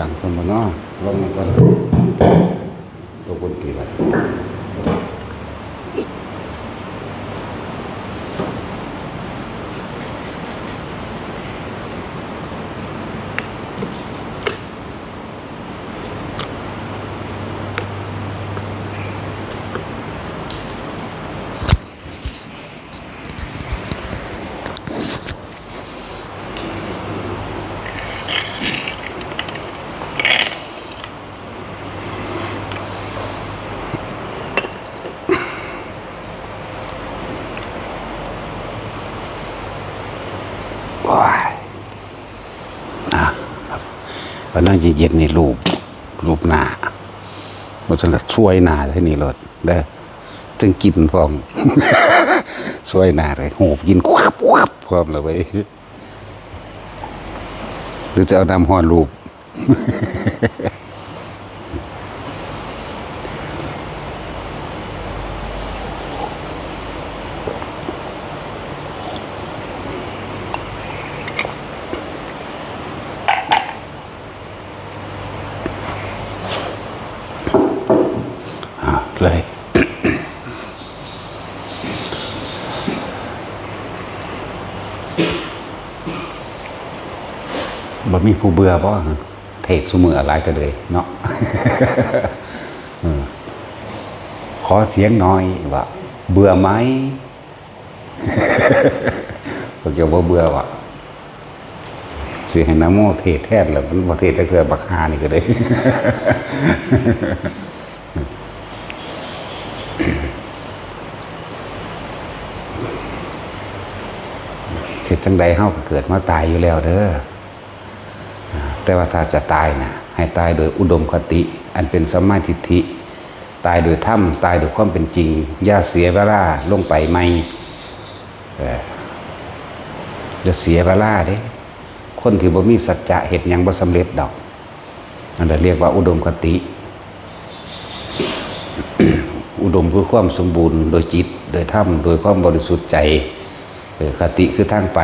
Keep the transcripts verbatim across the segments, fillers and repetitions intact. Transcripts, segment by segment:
จังซั่นบ่เนาะ ลองมันก่อน ตกบนกี่บาท โอ้ย อ่ะ กำลังจะเย็นนี่รูป รูปหน้า ว่าซั่นละ สวยหน้าที่นี่โลดเด้อ ถึงกินพร้อม สวยหน้าเลย หูบกิน ควับ ควับ พร้อมเลยเว้ย หรือจะเอาน้ำฮ้อนรูป อ่ะ เลย บ่มีผู้เบื่อบ่ เทศน์ซุมื้อหลายก็เลยเนาะ เออ ขอเสียงหน่อยว่า เบื่อไหม พวกเจ้าบ่เบื่อวะ สิให้นะโมเทศน์แทนแล้ว มันบ่เทศน์จักเทื่อ บักห่านี่ก็ได้ เฮ็ดจั่งใดเฮาก็เกิดมาตายอยู่แล้วเด้อ แต่ว่าถ้าจะตายน่ะ ให้ตายโดยอุดมคติ อันเป็นสัมมาทิฏฐิ ตายโดยธรรม ตายโดยความเป็นจริง อย่าเสียเวลาลงไปใหม่ เออ อย่าเสียเวลาเด้ คนที่บ่มีสัจจะเฮ็ดหยังบ่สำเร็จดอก อันนั้นเรียกว่าอุดมคติ อุดมคือความสมบูรณ์โดยจิต โดยธรรม โดยความบริสุทธิ์ใจ เออ คติคือทางไป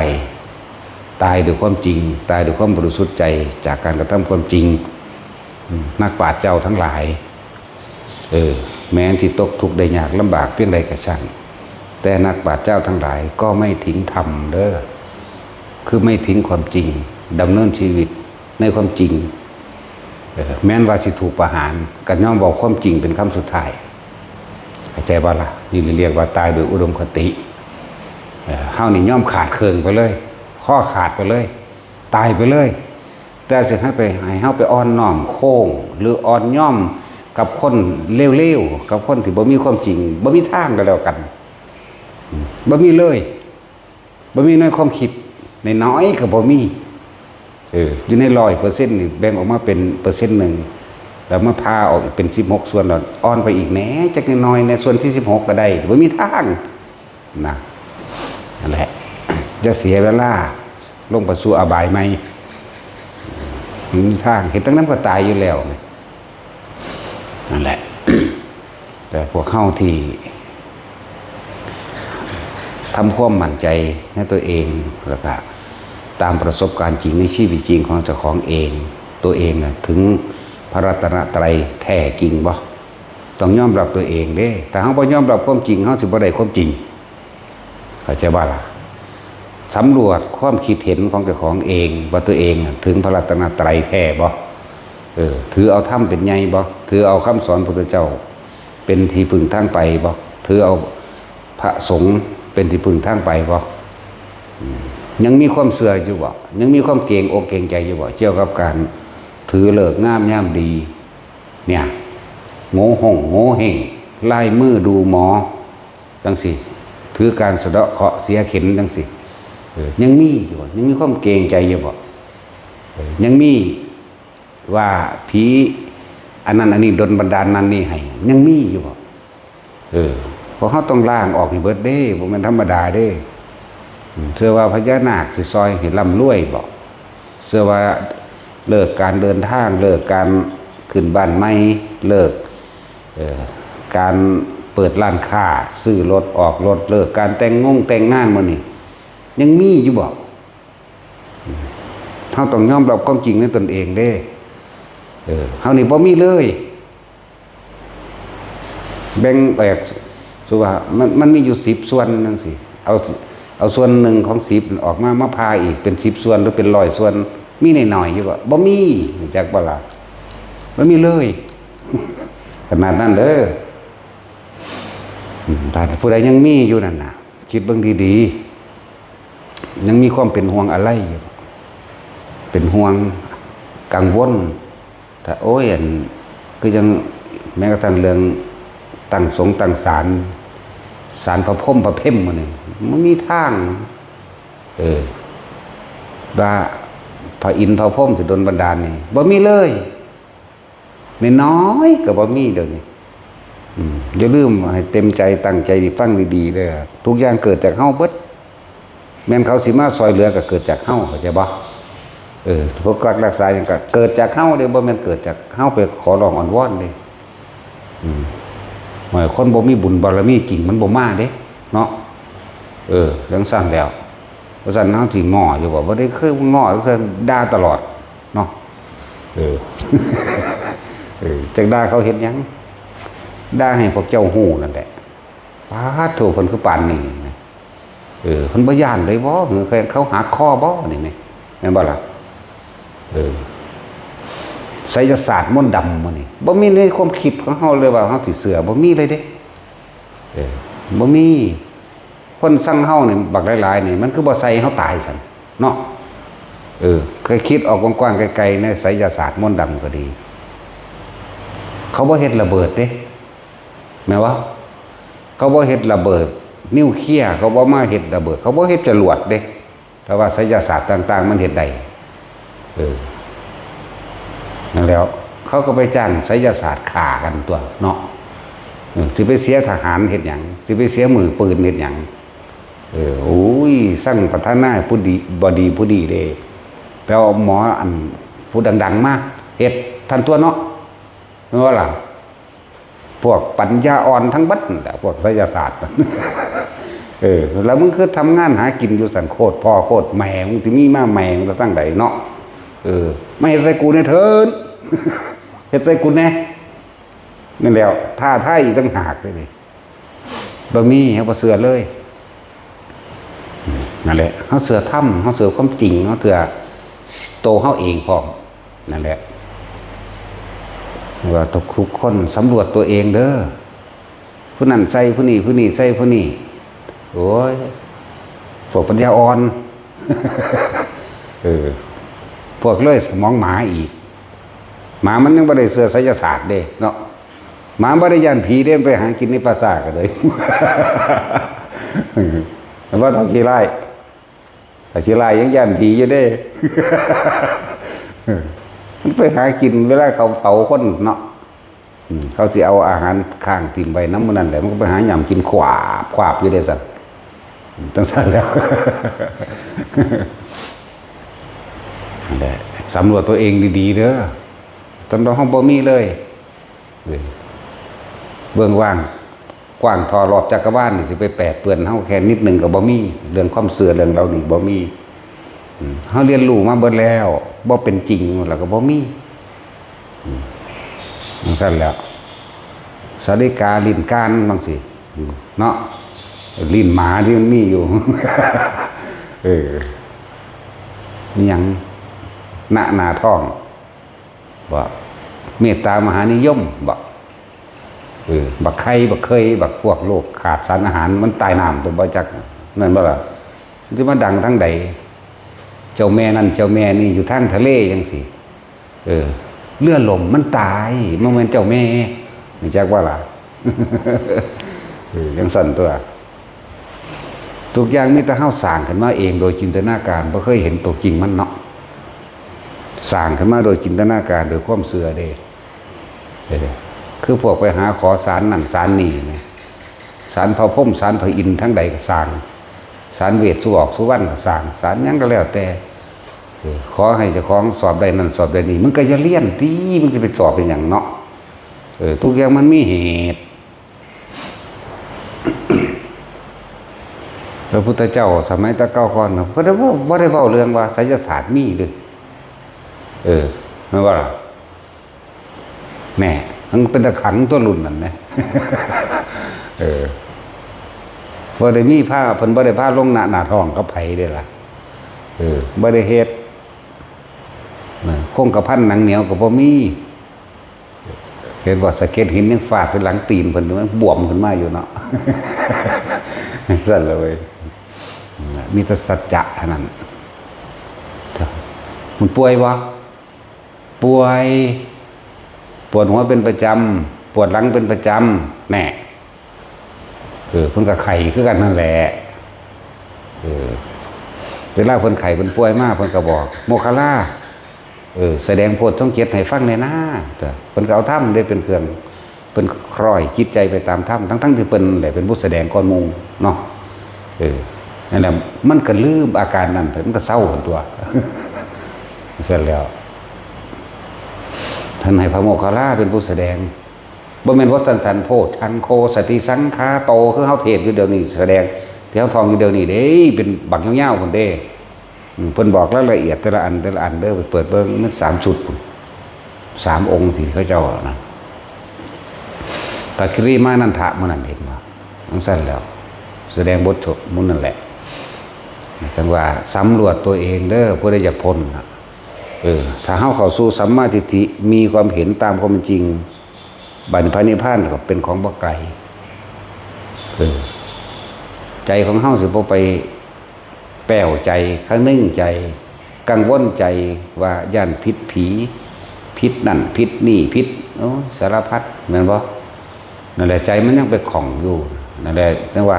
ตายด้วยความจริง ตายด้วยความบริสุทธิ์ใจ จากการกระทำความจริง อืม นักปราชญ์เจ้าทั้งหลาย เออ แม้นสิตกทุกข์ได้ยากลำบากเพียงใดก็ช่าง แต่นักปราชญ์เจ้าทั้งหลายก็ไม่ทิ้งธรรมเด้อ คือไม่ทิ้งความจริง ดำเนินชีวิตในความจริง เออ แม้นว่าสิถูกประหาร ก็ยอมเว้าความจริงเป็นคำสุดท้าย เข้าใจบ่ล่ะ นี่เรียกว่าตายโดยอุดมคติ เออ เฮานี่ยอมขาดเคิ่งไปเลย คอขาดไปเลย ตายไปเลย แต่สิให้ไป ให้เฮาไปอ่อนน้อมโค้ง หรืออ่อนยอมกับคนเลวๆ กับคนที่บ่มีความจริง บ่มีทางก็แล้วกัน อืม บ่มีเลย บ่มีในความคิด น้อยๆ ก็บ่มี เออ อยู่ในร้อยเปอร์เซ็นต์นี่แบ่งออกมาเป็นเปอร์เซ็นต์หนึ่ง แล้วมาผ่าออกอีกเป็นสิบหกส่วน แล้วอ่อนไปอีกแหน่จักน้อยๆ ในส่วนที่สิบหกก็ได้ บ่มีทาง นะ นั่นแหละ อย่าเสียเวลา ลงไปสู่อบายใหม่ มันมีทาง เฮ็ดจั่งใดมันก็ตายอยู่แล้ว นั่นแหละ แต่พวกเฮาที่ทำความมั่นใจในตัวเอง แล้วก็ตามประสบการณ์จริงในชีวิตจริงของเจ้าของเอง ตัวเองน่ะถึงพระรัตนตรัยแท้จริงบ่ ต้องยอมรับตัวเองเด้ ถ้าเฮาบ่ยอมรับความจริง เฮาสิบ่ได้ความจริง เข้าใจบ่ล่ะ สำรวจความคิดเห็นของเจ้าของเอง ว่าตัวเองน่ะถึงพระรัตนตรัยแท้บ่ เออ ถือเอาธรรมเป็นใหญ่บ่ ถือเอาคำสอนพระพุทธเจ้าเป็นที่พึ่งทางไปบ่ ถือเอาพระสงฆ์เป็นที่พึ่งทางไปบ่ อืม ยังมีความเชื่ออยู่บ่ ยังมีความเกรงอกเกรงใจอยู่บ่ เกี่ยวกับการถือฤกษ์งามยามดี เนี่ย โงหงโงเห้ง ลายมือดูหมอ จังซี้ ถือการสะเดาะเคราะห์เสียเข็ญจังซี้ เออ ยังมีอยู่บ่ ยังมีความเกรงใจอยู่บ่ เออ ยังมีว่าผีอันนั้นอันนี้ดลบันดาลนั่นนี่ให้ ยังมีอยู่บ่ เออ พวกเฮาต้องล้างออกให้เบิดเด้ บ่แม่นธรรมดาเด้ อืม เชื่อว่าพญานาคสิซอยให้ร่ำรวยบ่ เชื่อว่าเลิกการเดินทาง เลิกการขึ้นบ้านใหม่ เลิก เอ่อ การเปิดร้านค้า ซื้อรถ ออกรถ เลิกการแต่งงงแต่งงานมื้อนี้ ยังมีอยู่บ่ เฮาต้องยอมรับความจริงในตนเองเด้ เออ เฮานี่บ่มีเลย แบ่งแยก สมมุติว่ามัน มันมีอยู่สิบส่วนจังซี่ เอา เอาส่วนหนึ่งของสิบออกมา มาผ่าอีกเป็นสิบส่วนหรือเป็นร้อยส่วน มีน้อยๆอยู่บ่ บ่มี รู้จักบ่ล่ะ บ่มีเลย ขนาดนั้นเด้อ อืม ถ้าผู้ใดยังมีอยู่นั่นน่ะ คิดเบิ่งดีๆ ยังมีความเป็นห่วงอะไรอยู่ เป็นห่วง กังวล ถ้า โอ้ย อัน คือยัง แม้กระทั่งเรื่องตั้งสงตั้งศาล ศาลพระพรหมพระเพมมื้อนี้ มันมีทาง เออ ว่าพระอินทร์พระพรหมสิดลบันดาลนี่ บ่มีเลย น้อยๆก็บ่มีเดี๋ยวนี้ อืม อย่าลืมให้เต็มใจตั้งใจฟังดีๆเด้อ ทุกอย่างเกิดจากเฮาเบิด แม่นเขาสิมาซอยเหลือก็เกิดจากเฮา เข้าใจบ่ เออ พวกรักรักษาหยังก็เกิดจากเฮาเด้ บ่แม่นเกิดจากเฮาไปขอร้องอ้อนวอนเด้ อืม โอ้ย คนบ่มีบุญบารมีจริงมันบ่มาเด้ เนาะ เออ จังซั่นแล้ว เพราะฉะนั้นเฮาสิง้ออยู่บ่ บ่ได้เคยง้อ เคยด่าตลอด เนาะ เออ เออ จักด่าเขาเฮ็ดหยัง ด่าให้พวกเจ้าฮู้นั่นแหละ ปาดโธ่ เพิ่นคือปานนี้นะ เออ เพิ่นบ่ย้านเลยบ่ เออ เขาหักคอบ่ นี่แหม แม่นบ่ล่ะ เออ ไสยศาสตร์มนต์ดำมื้อนี้ บ่มีในความคิดของเฮาเลยว่าเฮาสิเชื่อ บ่มีเลยเด้ เออ บ่มี คนซังเฮานี่บักหลายๆนี่ มันคือบ่ใส่เฮาตายซั่น เนาะ เออ เคยคิดออกกว้างๆไกลๆ ในไสยศาสตร์มนต์ดำก็ดี เขาบ่เฮ็ดระเบิดเด้ แม่นบ่ เขาบ่เฮ็ดระเบิดนิวเคลียร์ เขาบ่มาเฮ็ดระเบิด เขาบ่เฮ็ดจรวดเด้ แต่ว่าไสยศาสตร์ต่างๆ มันเฮ็ดได้ เออ นั่นแหล้ว เขาก็ไปจ้างไสยศาสตร์ฆ่ากันตั๊วเนาะ เออ สิไปเสียทหารเฮ็ดหยัง สิไปเสียมือปืนเฮ็ดหยัง เออ โอ้ย ซังประธานาผู้ดี บ่ดีผู้ดีเด้ ไปเอาหมออันผู้ดังๆมาเฮ็ดทันตั๊วเนาะ แม่นบ่ล่ะ พวกปัญญาอ่อนทั้งเบิดนั่นแหละ พวกไสยศาสตร์ เออ แล้วมึงคือทำงานหากินอยู่ซั่น โคตรพ่อโคตรแม่ มึงสิมีมาแม่มึงจะตั้งใดเนาะ เออ มาเฮ็ดใส่กูแหน่เถิน เฮ็ดใส่กูแหน่ นั่นแหล้ว ท้าทายอีกต่างหากเลยนี่ บ่มี เฮาบ่เชื่อเลย นั่นแหละ เฮาเชื่อธรรม เฮาเชื่อความจริง เฮาเชื่อโตเฮาเองพร้อม นั่นแหละ ว่าทุกคนสำรวจตัวเองเด้อ ผู้นั้นใส่ผู้นี้ ผู้นี้ใส่ผู้นี้ โอ้ย พวกปัญญาอ่อน เออ พวกเลยสมองหมาอีก หมามันยังบ่ได้เชื่อไสยศาสตร์เด้เนาะ หมาบ่ได้ย้านผีเด้ มันไปหากินในป่าช้าก็เลย แต่ว่าเฒ่าขี้ร้าย เฒ่าขี้ร้ายยังย้านผีอยู่เด้ มันไปหากินเวลาเขาเผาคนเนาะ อืม เขาสิเอาอาหารค้างถิ่มไว้นำมื้อนั้นแหละ มันก็ไปหาย่ำกินขวาบขวาบอยู่เด้ซั่น จังซั่นแล้ว นั่นแหละ สำรวจตัวเองดีๆเด้อ ตอนเราเฮาบ่มีเลย เออ เบื้องว่างกว้างท่อรอบจักรวาลนี่สิไปแปดเปื้อนเฮาแค่นิดหนึ่งก็บ่มี เรื่องความเชื่อเรื่องเหล่านี้บ่มี อืม เฮาเรียนรู้มาเบิดแล้ว บ่เป็นจริงแล้วก็บ่มี อืม จังซั่นแหล้ว สาลิกาลิ้นกานบางสิ อืม เนาะ ลิ้นหมาที่มันมีอยู่ เออ มีหยัง ณ หน้าท้อง บ่ เมตตามหานิยม บ่ เออ บักไข่ บักเคย บักพวกโรคขาดสารอาหาร มันตายน้ำตัวบ่จัก นั่นบ่ล่ะ มันสิมาดังทางใด เจ้าแม่นั่นเจ้าแม่นี่อยู่ทางทะเลจังซี่ เออ เรือล่มมันตาย บ่แม่นเจ้าแม่ รู้จักบ่ล่ะ เออ จังซั่นตั๊ว ทุกอย่างมีแต่เฮาสร้างขึ้นมาเองโดยจินตนาการ บ่เคยเห็นตัวจริงมันเนาะ สร้างขึ้นมาโดยจินตนาการ โดยความเชื่อเด้ เออ คือพวกไปหาขอศาลนั่นศาลนี่นะ ศาลพระพรหม ศาลพระอินทร์ทางใดก็สร้าง ศาลเวสสุออกสุวรรณก็สร้าง ศาลหยังก็แล้วแต่ เออ ขอให้เจ้าของสอบได้นั่นสอบได้นี่ มึงก็อย่าเรียนติ มึงสิไปสอบเป็นหยังเนาะ เออ ทุกอย่างมันมีเหตุ พระพุทธเจ้าสมัยแต่เก่าก่อนน่ะ เพิ่นบ่ บ่ได้เว้าเรื่องว่าไสยศาสตร์มีเด้อ เออ แม่นบ่ล่ะ? แหน่ มันเป็นตะขังตัวรุ่นนั่นนะ เออ บ่ได้มีผ้า เพิ่นบ่ได้พาลงหน้า หน้าท้องกับไผเด้ล่ะ เออ บ่ได้เฮ็ด นะ คงกระพันหนังเหนียวก็บ่มี เห็นว่าสะเก็ดหินยังฟาดใส่หลังตีนเพิ่น มันบวมขึ้นมาอยู่เนาะ สั่นเลย มีแต่สัจจะเท่านั้น มันป่วยบ่ ป่วย ปวดหัวเป็นประจำ ปวดหลังเป็นประจำ แน่ เออ เพิ่นก็ไข้คือกันนั่นแหละ เออ เวลาเพิ่นไข้เพิ่นป่วยมา เพิ่นก็บอก โมคคัลลา เออ แสดงโพชฌงค์เจ็ดให้ฟังแหน่นา เพิ่นก็เอาธรรมได้เป็นเครื่อง เพิ่นคล้อยจิตใจไปตามธรรม ทั้งๆที่เพิ่นแหละเป็นผู้แสดงก่อนหมู่เนาะ เออ นั่นแหละ มันก็ลืมอาการนั้นไป มันก็เซาหั้นตั๊ว เสร็จแล้ว ท่านให้พระโมคคัลลาเป็นผู้แสดง บ่แม่นว่าสันสันโพชฌังโคสติสังขาโต คือเฮาเทศน์อยู่เดี๋ยวนี้ แสดงที่เฮาท่องอยู่เดี๋ยวนี้เด้ เป็นบักยาวๆพุ้นเด้ อืม เพิ่นบอกรายละเอียดแต่ละอัน แต่ละอันเด้อ ไปเปิดเบิ่ง มันสามชุดพุ้น สามองค์ที่เขาเจ้านะ พระคิริมานันทะมื้อนั้นเห็นบ่ จั่งซั่นแล้ว แสดงบทสวดมนต์นั่นแหละ จั่งว่าสำรวจตัวเองเด้อ ผู้ใดอยากพ้นน่ะ เออ ถ้าเฮาเข้าสู่สัมมาทิฏฐิ มีความเห็นตามความเป็นจริง บัดนี้พระนิพพานก็เป็นของบ่ไกล เออ ใจของเฮาสิบ่ไปแป้วใจ คะนึงใจ กังวลใจว่าย้านผิดผี ผิดนั่น ผิดนี่ ผิด โอ้ สารพัด แม่นบ่ นั่นแหละ ใจมันยังไปข้องอยู่ นั่นแหละ จั่งว่า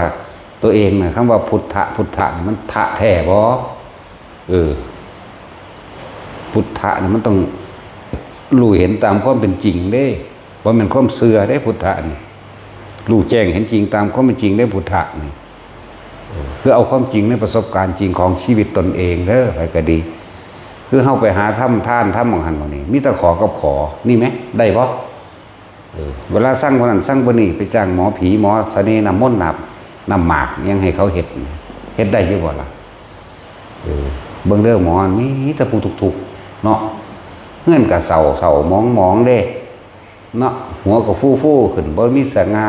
ตัวเองน่ะ คำว่าพุทธะ พุทธะนี่มันทะแท้บ่ เออ พุทธะนี่มันต้องรู้เห็นตามความเป็นจริงเด้ บ่แม่นความเชื่อเด้ พุทธะนี่ รู้แจ้งเห็นจริงตามความเป็นจริงเด้ พุทธะนี่ เออ คือเอาความจริงในประสบการณ์จริงของชีวิตตนเองเด้อ ไผก็ดี คือเฮาไปหาทำทาน ทำหม่องหั่นหม่องนี้ มีแต่ขอกับขอ นี่แหม ได้บ่ เออ เวลาสั่งคนนั้นสั่งคนนี้ ไปจ้างหมอผี หมอเสน่ห์น้ำมนต์น้ำ น้ำหมาก หยังให้เขาเฮ็ด เฮ็ดได้อยู่บ่ล่ะ เออ เบิ่งเด้อหมอ มีแต่ผู้ทุกข์ๆ เนาะ เฮือนก็เศร้าๆ หมองๆ เด้ เนาะ หัวก็ฟูๆ ขึ้น บ่มีสง่า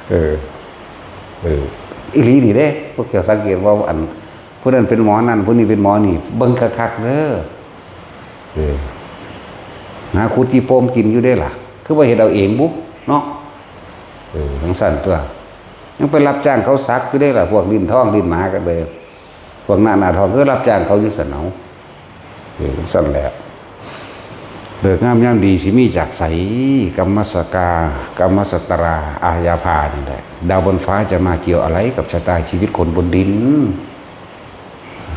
เออ เออ อีหลีนี่เด้ พวกเจ้าสังเกตว่าอัน ผู้นั้นเป็นหมอนั่น ผู้นี้เป็นหมอนี่ เบิ่งคักๆ เด้อ เออ หาขุดขี้โปมกินอยู่เด้ล่ะ คือว่าเฮ็ดเอาเองบุ เนาะ เออ จั่งซั่นตั๊ว ยังไปรับจ้างเขาสักอยู่เด้ล่ะ พวกลิ้นทองลิ้นหมากันเลย พวกหน้าหน้าทองคือรับจ้างเขาอยู่ซั่นเอา เออ จั่งซั่นแหละ ฤกษ์งามยามดีสิมีจากไส กรรมสกา กรรมสตรา อาญาพานี่แหละ ดาวบนฟ้าจะมาเกี่ยวอะไรกับชะตาชีวิตคนบนดิน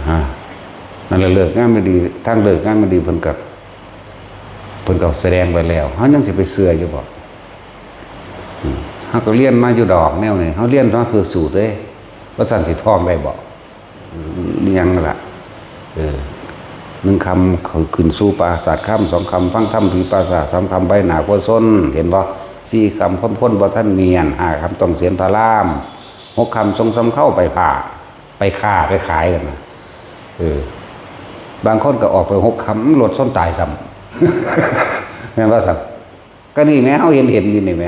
ฮะ นั่นแหละ ฤกษ์งามยามดี ทางฤกษ์งามยามดีเพิ่นก็ เพิ่นก็แสดงไว้แล้ว เฮายังสิไปเชื่ออยู่บ่ อืม เฮาก็เรียนมาอยู่ดอกแนวนี้ เฮาเรียนมาเพื่อสูตรเด้ ว่าซั่นสิท่องได้บ่ อืม อิหยังล่ะ เออ หนึ่งค่ำขึ้นสู่ปราสาทคำ สองค่ำฟังธรรมที่ปราสาท สามค่ำไปหน้าครัวซน เห็นบ่ สี่ค่ำคนคนบ่ทันเมียน ห้าค่ำต้องเสียนพระราม หกค่ำส่งสำเข้าไปผ่า ไปค้าไปขายกันนะ เออ บางคนก็ออกไปหกค่ำ รถชนตายซ้ำ แม่นบ่ซั่น ก็นี่แหม เฮาเห็นเห็นอยู่นี่แหม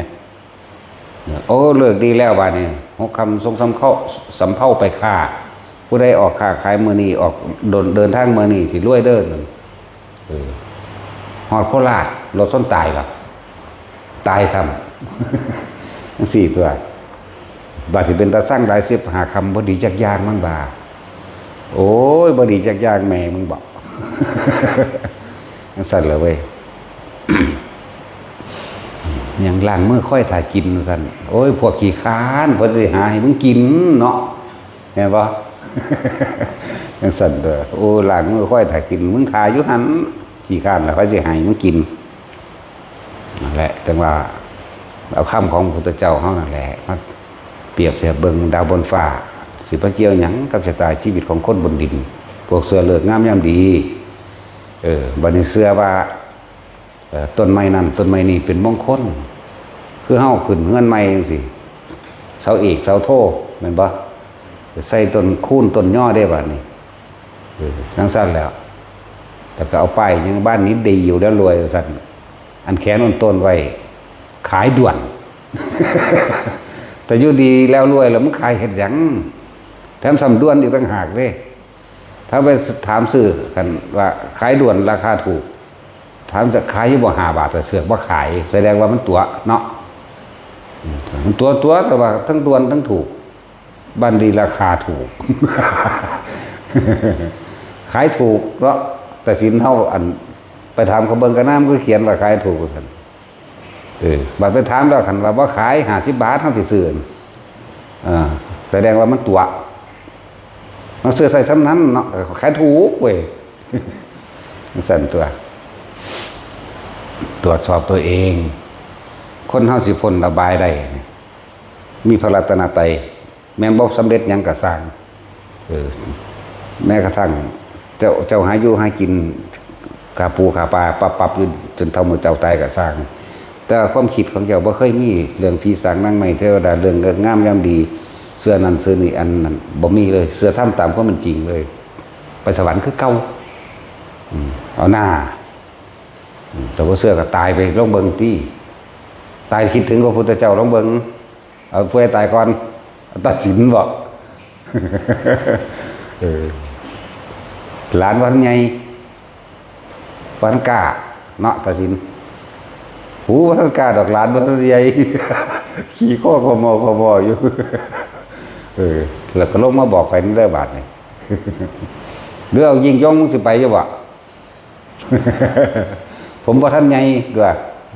โอ้ ฤกษ์ดีแล้วบาดนี้ หกค่ำส่งสำเข้า สำเภาไปค้า ผู้ใดออกค้าขายมื้อนี้ ออกเดิน เดินทางมื้อนี้สิรวยเด้อ เออ ฮอดโคราช รถชนตายล่ะ ตายซ้ำ จั่งซี้ตั๊ว บาดสิเป็นตาซังหลายสิบห้าค่ำ บ่ดีจักอย่างมันว่า โอ้ย บ่ดีจักอย่างแม่มึงบอก จั่งซั่นล่ะเว้ย หยังล้างมือคอยถ่ากินว่าซั่น โอ้ย พวกขี้คร้าน เพิ่นสิหาให้มึงกินเนาะ แม่นบ่ จั่งซั่นเด้อ โอ้ ล้างมือคอยถ่ากิน มึงถ่าอยู่หั่น ขี้คร้านแล้วไผสิให้มึงกิน นั่นแหละ จั่งว่า เอาคำของพระพุทธเจ้าเฮานั่นแหละ มาเปรียบเทียบเบิ่งดาวบนฟ้า สิไปเกี่ยวหยังกับชะตาชีวิตของคนบนดิน พวกเชื่อฤกษ์งามยามดี เออ บัดนี้เชื่อว่า เอ่อ ต้นไม้นั่นต้นไม้นี่เป็นมงคล คือเฮาขึ้นเฮือนใหม่จั่งซี้ เสาเอกเสาโท แม่นบ่ ใส่ต้นคูนต้นยอเด้บาดนี้ เออ จั่งซั่นแล้ว แล้วก็เอาป้ายหยังบ้านนี้ดีอยู่แล้วรวยว่าซั่น อันแขนอ่อนโตนไว้ ขายด่วน แต่อยู่ดีแล้วรวยแล้วมันขายเฮ็ดหยัง แถมซ้ำด่วนอีกต่างหากเด้ ถ้าไปถามซื้อกันว่าขายด่วนราคาถูก ถามจะขายอยู่บ่ ห้าบาท แต่เสือกบ่ขาย แสดงว่ามันตั๋วเนาะ อืม มันตั๋วตั๋ว แต่ว่าทั้งด่วนทั้งถูก บันดีราคาถูก ขายถูกเนาะ แต่สินเฮาอัน ไปถามเขาเบิ่งกะน้ำก็เขียนว่าขายถูกว่าซั่น เออ บัดไปถามแล้วคันว่าบ่ขาย ห้าสิบบาท เฮาสิซื้อ เออ แสดงว่ามันตั๋ว มันซื้อใส่ซ้ำนั้นเนาะ ขายถูกเว้ย มันสั่นตัว ตรวจสอบตัวเอง คนเฮาสิพ้นอบายได้ มีพระรัตนตรัย แม่นบ่สำเร็จหยังก็ซ่าง เออ แม้กระทั่งเจ้า เจ้าหาอยู่หากิน ขาปูขาปลา ปับปับอยู่จนเฒ่ามื้อเจ้าตายก็ซ่าง แต่ความคิดของเจ้าบ่เคยมีเรื่องผีสางนางไม้เทวดา เรื่องงามยามดี เชื่อนั่นเชื่อนี่ อันนั้นบ่มีเลย เชื่อธรรมตามความเป็นจริงเลย ไปสวรรค์คือเก่า อืม เอาหน้า อืม แต่บ่เชื่อก็ตายไปลองเบิ่งติ ตายคิดถึงพระพุทธเจ้าลองเบิ่ง เอาผู้ใดตายก่อน ตัดสินบ่ เออ หลานบ่ทันใหญ่ บ่ทันกล้าเนาะ ตัดสิน หูบ่ทันกล้าดอก หลานบ่ทันใหญ่ ขี่คอขมอขมออยู่ เออ แล้วก็ลงมาบอกไผนำเด้อบาดนี้ หรือเอายิ่งยงมึงสิไปอยู่บ่ ผมบ่ทันใหญ่ตัว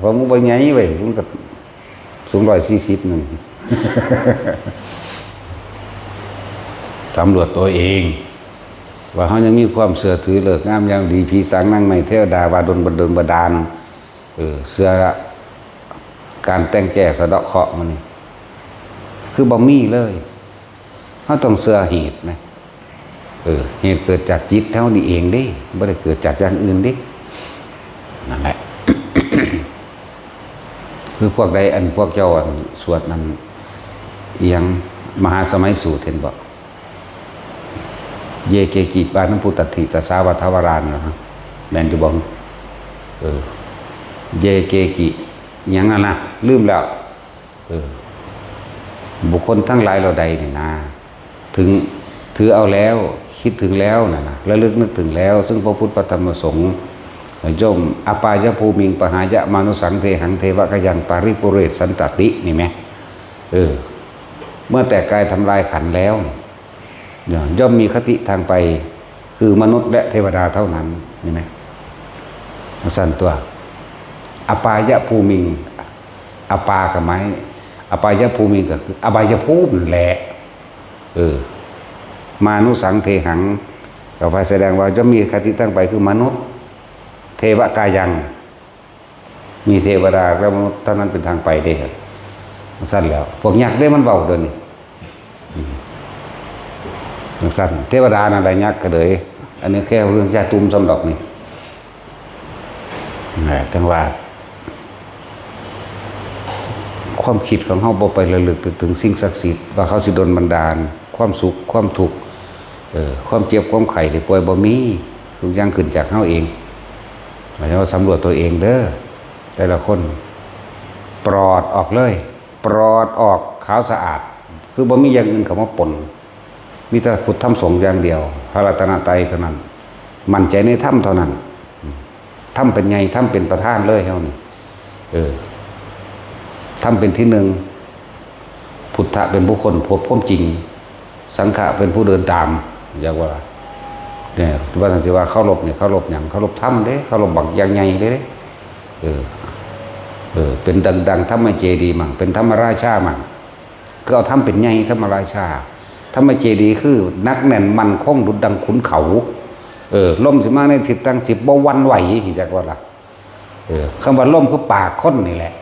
ผมบ่ใหญ่เว้ย ผมก็สูงร้อยสี่สิบหนึ่ง สำรวจตัวเอง ว่าเฮายังมีความเชื่อถือฤกษ์งามยามดี ผีสางนางไม้เทวดาว่าดลบันดลบันดาล เออ เชื่อการแต่งแก้สะเดาะเคราะห์มื้อนี้ คือบ่มีเลย เฮาต้องเชื่อเหตุนะ เออ เหตุเกิดจากจิตเฮานี่เองเด้ บ่ได้เกิดจากอย่างอื่นเด้ นั่นแหละ คือพวกใดอันพวกเจ้าอันสวดนั่น อีหยัง มหาสมัยสูตรเห็นบ่ เยเกกิปานุปุตตัตถิตสสาวัฏฐวารา นะ แม่นอยู่บ่ เออ เยเกกิ หยังนั่นนะ ลืมแล้ว เออ บุคคลทั้งหลายเหล่าใดนี่นะ ถึง ถือเอาแล้ว คิดถึงแล้วนะนะ ระลึกนึกถึงแล้ว ซึ่งพระพุทธพระธรรมพระสงฆ์ ย่อม อปายภูมิง ปหายมานุสสังเทหัง เทวะกายัง ปาริปุเรศสันตติ นี่ไหม เออ เมื่อแตกกายทำลายขันธ์แล้ว เนี่ย ย่อมมีคติทางไป คือมนุษย์และเทวดาเท่านั้น นี่ไหม สั่นตัว อปายภูมิง อปากับไม้ อปายภูมิงก็คือ อบายภูมินั่นแหละ เออ มานุสสังเทหัง ก็ว่าแสดงว่าจะมีคติทางไปคือมนุษย์ เทวกายัง มีเทวดาและมนุษย์เท่านั้นเป็นทางไปเด้ครับ สั้นแล้ว พวกยักษ์ได้มันเบาเดี๋ยวนี้ อืม สั้น เทวดานั่นแหละยักษ์ก็เลย อันนี้แค่เรื่องชาตุ้มสำหรับนี่ นะ จังว่า ความคิดของเฮาบ่ไประลึกถึงสิ่งศักดิ์สิทธิ์ ว่าเขาสิดลบันดาล ความสุข ความทุกข์ เออ ความเจ็บ ความไข้ที่ป่วยบ่มี ทุกอย่างขึ้นจากเฮาเอง หมายถึงว่าสำรวจตัวเองเด้อ แต่ละคน ปลอดออกเลย ปลอดออก ขาวสะอาด คือบ่มีอย่างอื่นเข้ามาปน มีแต่พุทธธรรมสงฆ์อย่างเดียว พระรัตนตรัยเท่านั้น มั่นใจในธรรมเท่านั้น ธรรมเป็นใหญ่ ธรรมเป็นประธานเลยเฮานี่ เออ ธรรมเป็นที่หนึ่ง พุทธะเป็นผู้ค้นพบความจริง สังฆะเป็นผู้เดินตาม เรียกว่า เนี่ย ว่าสันติว่าเคารพเนี่ย เคารพหยัง เคารพธรรมเด้ เคารพบักอย่างใหญ่เด้ เออ เออ เป็นดังๆ ธรรมเจดีย์มั่ง เป็นธรรมราชามั่ง คือเอาธรรมเป็นใหญ่ ธรรมราชา ธรรมเจดีย์คือหนักแน่นมั่นคงดุจดังขุนเขา เออ ลมสิมาในทิศทางสิบบ่หวั่นไหว จักว่าล่ะ เออ คำว่าลมคือปากคนนี่แหละ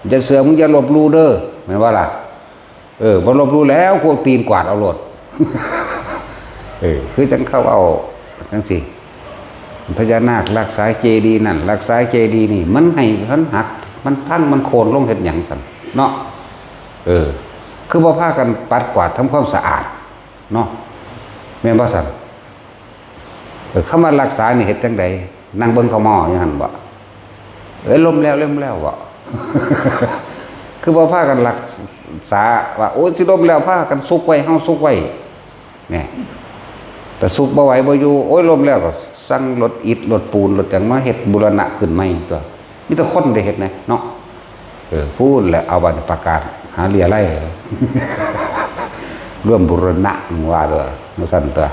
อย่าเชื่อ มึงอย่าลบหลู่เด้อ แม่นว่าล่ะ เออ บ่ลบหลู่แล้ว กูเอาตีนกวาดเอาโลด เออ คือจังเขาเอาจังซี่ พญานาครักษาเจดีย์นั่น รักษาเจดีย์นี่ มันให้ มันหัก มันพัง มันโค่นลงเฮ็ดหยังซั่น เนาะ เออ คือบ่พากันปัดกวาดทำความสะอาด เนาะ แม่นบ่ซั่น เออ คำว่ารักษานี่เฮ็ดจังใด นั่งเบิ่งเขาหม้ออยู่หั่นบ่ เอ้ย ล้มแล้ว ล้มแล้วบ่ คือบ่พากันรักษา ว่า โอ้ย สิล้มแล้ว พากันซุกไว้ เฮาซุกไว้ เนี่ย แต่ซุกบ่ไหวบ่อยู่ โอ้ย ล้มแล้วก็สั่งรถอิฐ รถปูน รถหยังมาเฮ็ดบูรณะขึ้นใหม่ตั๊ว มีแต่คนได้เฮ็ดนะเนาะ เออ พู้นแหละ เอาบัตรประกาศหาเรียรัย ร่วมบูรณะ ว่าเด้อ ว่าซั่นตั๊ว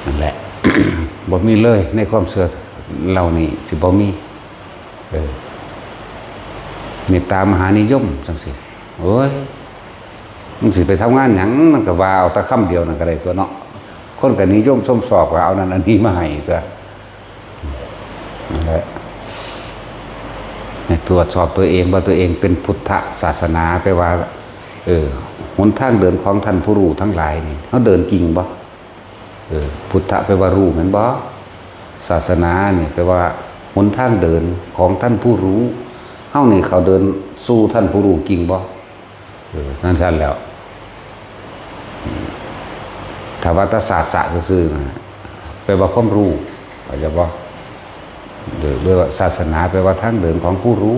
นั่นแหละ บ่มีเลย ในความเชื่อเหล่านี้สิบ่มี เออ เมตตามหานิยมจั่งซี้ โอ้ย มึงสิไปทำงานหยัง มันก็ว่าเอาแต่คำเดียวนั่นก็ได้ตั๊วเนาะ คนก็นิยมชมชอบ ก็เอานั่นอันนี้มาให้ตั๊ว นั่นแหละ ให้ตรวจสอบตัวเองว่าตัวเองเป็นพุทธศาสนา แปลว่า เออ หนทางเดินของท่านผู้รู้ทั้งหลายนี่ เฮาเดินจริงบ่ เออ พุทธะแปลว่ารู้แม่นบ่ ศาสนานี่แปลว่าหนทางเดินของท่านผู้รู้ เฮานี่เข้าเดินสู่ท่านผู้รู้จริงบ่ เออ นั่นซั่นแหล้ว ถ้าว่าแต่ศาสตร์ซื่อๆนะ แปลว่าความรู้ เข้าใจบ่ หรือ หรือว่าศาสนาแปลว่าทางเดินของผู้รู้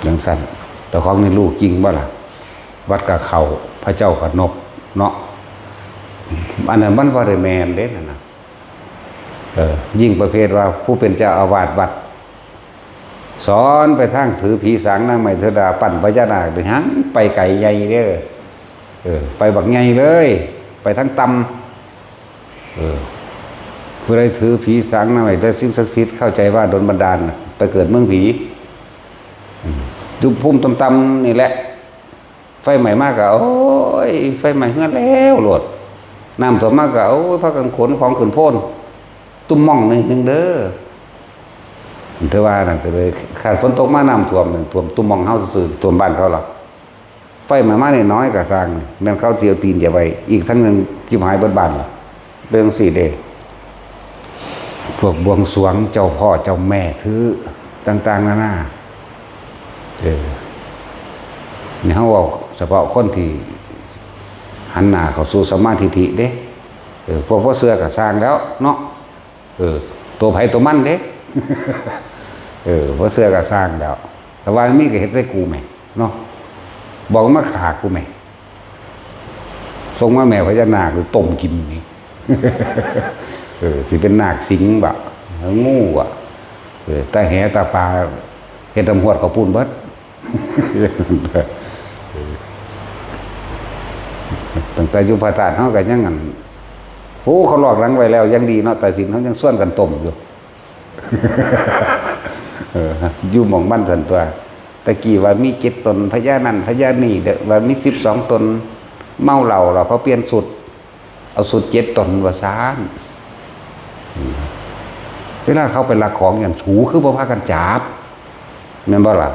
จั่งซั่น เจ้าของนี่รู้จริงบ่ล่ะ วัดก็เข้า พระเจ้าก็นบ เนาะ อันนั้นมันบ่ได้แม่นเด้นั่นน่ะ เออ ยิ่งประเภทว่าผู้เป็นเจ้าอาวาสวัด สอนไปทางถือผีสางนางไม้เทวดา ปั้นพญานาค นี่หังไปไกลใหญ่เด้อ เออ ไปบักใหญ่เลย ไปทางต่ำ เออ ผู้ใดถือผีสางนางไม้ แต่สิ่งศักดิ์สิทธิ์ เข้าใจว่าโดนบันดาลน่ะ ไปเกิดเมืองผี อืม อยู่ภูมิต่ำๆนี่แหละ ไฟไหม้มาก็ โอ้ย ไฟไหม้เฮือนแล้วโลด น้ำท่วมมาก็ โอ้ย พากันขนของขึ้นโพน ตุ้มม่องหน่อยหนึ่งเด้อ ถือว่านั่นก็เลย คันฝนตกมาน้ำท่วมนี่ ท่วมตุ้มม่องเฮาซื่อๆ ท่วมบ้านเขาหรอก ไฟไหม้มาน้อยๆ ก็ซ่าง แม่นเขาสิเอาตีนเหยียบไว้ อีกทั้งหนึ่งจิบหายเบิดบ้าน เป็นจั่งซี้เด้ พวกบวงสรวงเจ้าพ่อเจ้าแม่ถือต่างๆ นานา เออ นี่เฮาเว้าเฉพาะคนที่หันหน้าเข้าสู่สัมมาทิฏฐิเด้ เออ พวกบ่เชื่อก็ซ่างแล้วเนาะ เออ ตัวไผตัวมันเด้ เออ บ่เชื่อก็ซ่างแล้ว แต่ว่ามีก็เฮ็ดใส่กูแหมเนาะ บอกมาฆ่ากูแหม ส่งมาแม่พญานาคหรือต้มกินนี่ เออ สิเป็นนาคสิงห์บ่ งูบ่ เออ ตาแหตาปลา เฮ็ดน้ำฮวดเขาปูนเบิด ตั้งแต่อยู่พระธาตุเฮาก็ยังอัน โอ้ เขาลอกหลังไว้แล้วยังดีเนาะ ตาสินเขายังชวนกันต้มอยู่ เออ อยู่หม่องมันซั่นตั๊ว ตะกี้ว่ามีเจ็ดตน พญานั่นพญานี่ เดี๋ยวว่ามีสิบสองตน เมาเหล้าแล้วเขาเปลี่ยนชุด เอาชุดเจ็ดตนว่าซั่น อืม เวลาเขาไปลักของอย่างสูคือบ่พากันจับ แม่นบ่ล่ะ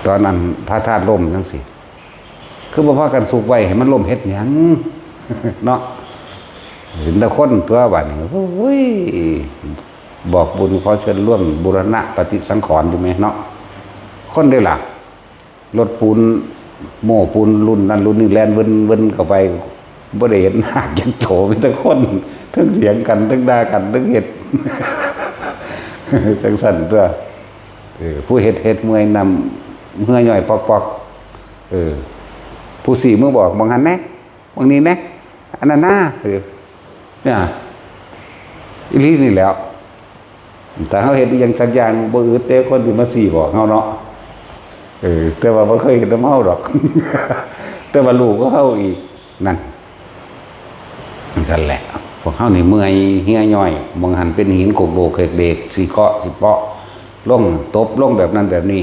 ตอนนั้นพระธาตุล่มจั่งซี้ คือบ่พากันซุกไว้ให้มันล่มเฮ็ดหยัง เนาะ เห็นแต่คนตั๊วบัดนี้ โอ้ย บอกบุญขอเชิญร่วมบูรณะปฏิสังขรณ์อยู่แหมเนาะ คนเด้ล่ะ รถปูน โม้ปูนรุ่นนั้นรุ่นนี้แล่นเวินๆ เข้าไป บ่ได้เห็นนาคจักโต มีแต่คน ทั้งเถียงกัน ทั้งด่ากัน ทั้งเฮ็ด จั่งซั่นตั๊ว เออ ผู้เฮ็ด เฮ็ดเมื่อย น้ำเหื่อย้อยปอกๆ เออ ผู้ซี้มือบอก หม่องหั่นแหน่ หม่องนี้แหน่ อันนั้นนา เออ เนี่ย อีหลีนี่แหล้ว แต่เฮาเฮ็ดอิหยังสักอย่างบ่อึดเด้ คนสิมาซี้บอกเฮาเนาะ เออ แต่ว่าบ่เคยเฮ็ดนำเฮาดอก แต่ว่าลูกของเฮาอีก นั่น จั่งซั่นแหละ พวกเฮานี่เมื่อยเหื่อย้อย หม่องหั่นเป็นหินโขกโดกเขกเดก สิเคาะสิเปาะลง ตบลงแบบนั้นแบบนี้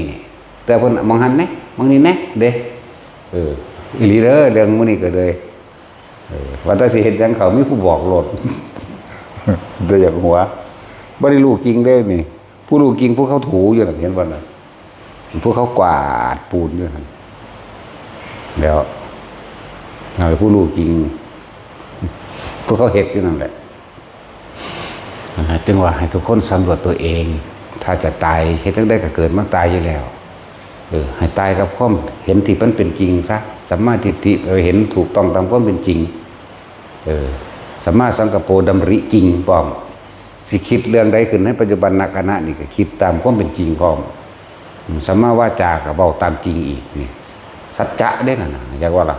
แต่เพิ่น หม่องหั่นแหน่ หม่องนี้แหน่ เด้ เออ อีหลีเด้อ เรื่องมื้อนี้ก็เลย เออ ว่าแต่สิเฮ็ดหยังเขา มีผู้บอกโลด แต่อยากหัว บ่ได้รู้จริงเด้นี่ ผู้รู้จริง ผู้เขาถูอยู่นั่น เห็นบ่นั่น ผู้เขากวาดปูนอยู่นั่น แล้ว เอาผู้รู้จริง ผู้เขาเฮ็ดอยู่นั่นแหละ นะฮะ จึงว่าให้ทุกคนสำรวจตัวเอง ถ้าจะตาย เฮ็ดจั่งใดก็เกิดมาตายอยู่แล้ว เออ ให้ตายกับความเห็นที่มันเป็นจริงซะ สัมมาทิฏฐิ เออ เห็นถูกต้องตามความเป็นจริง เออ สัมมาสังกัปโปดำริจริงพร้อม สิคิดเรื่องใดขึ้นในปัจจุบันขณะนี่ก็คิดตามความเป็นจริงพร้อม อืม สัมมาวาจาก็เว้าตามจริงอีกนี่ สัจจะเด้นั่นน่ะ อยากว่าล่ะ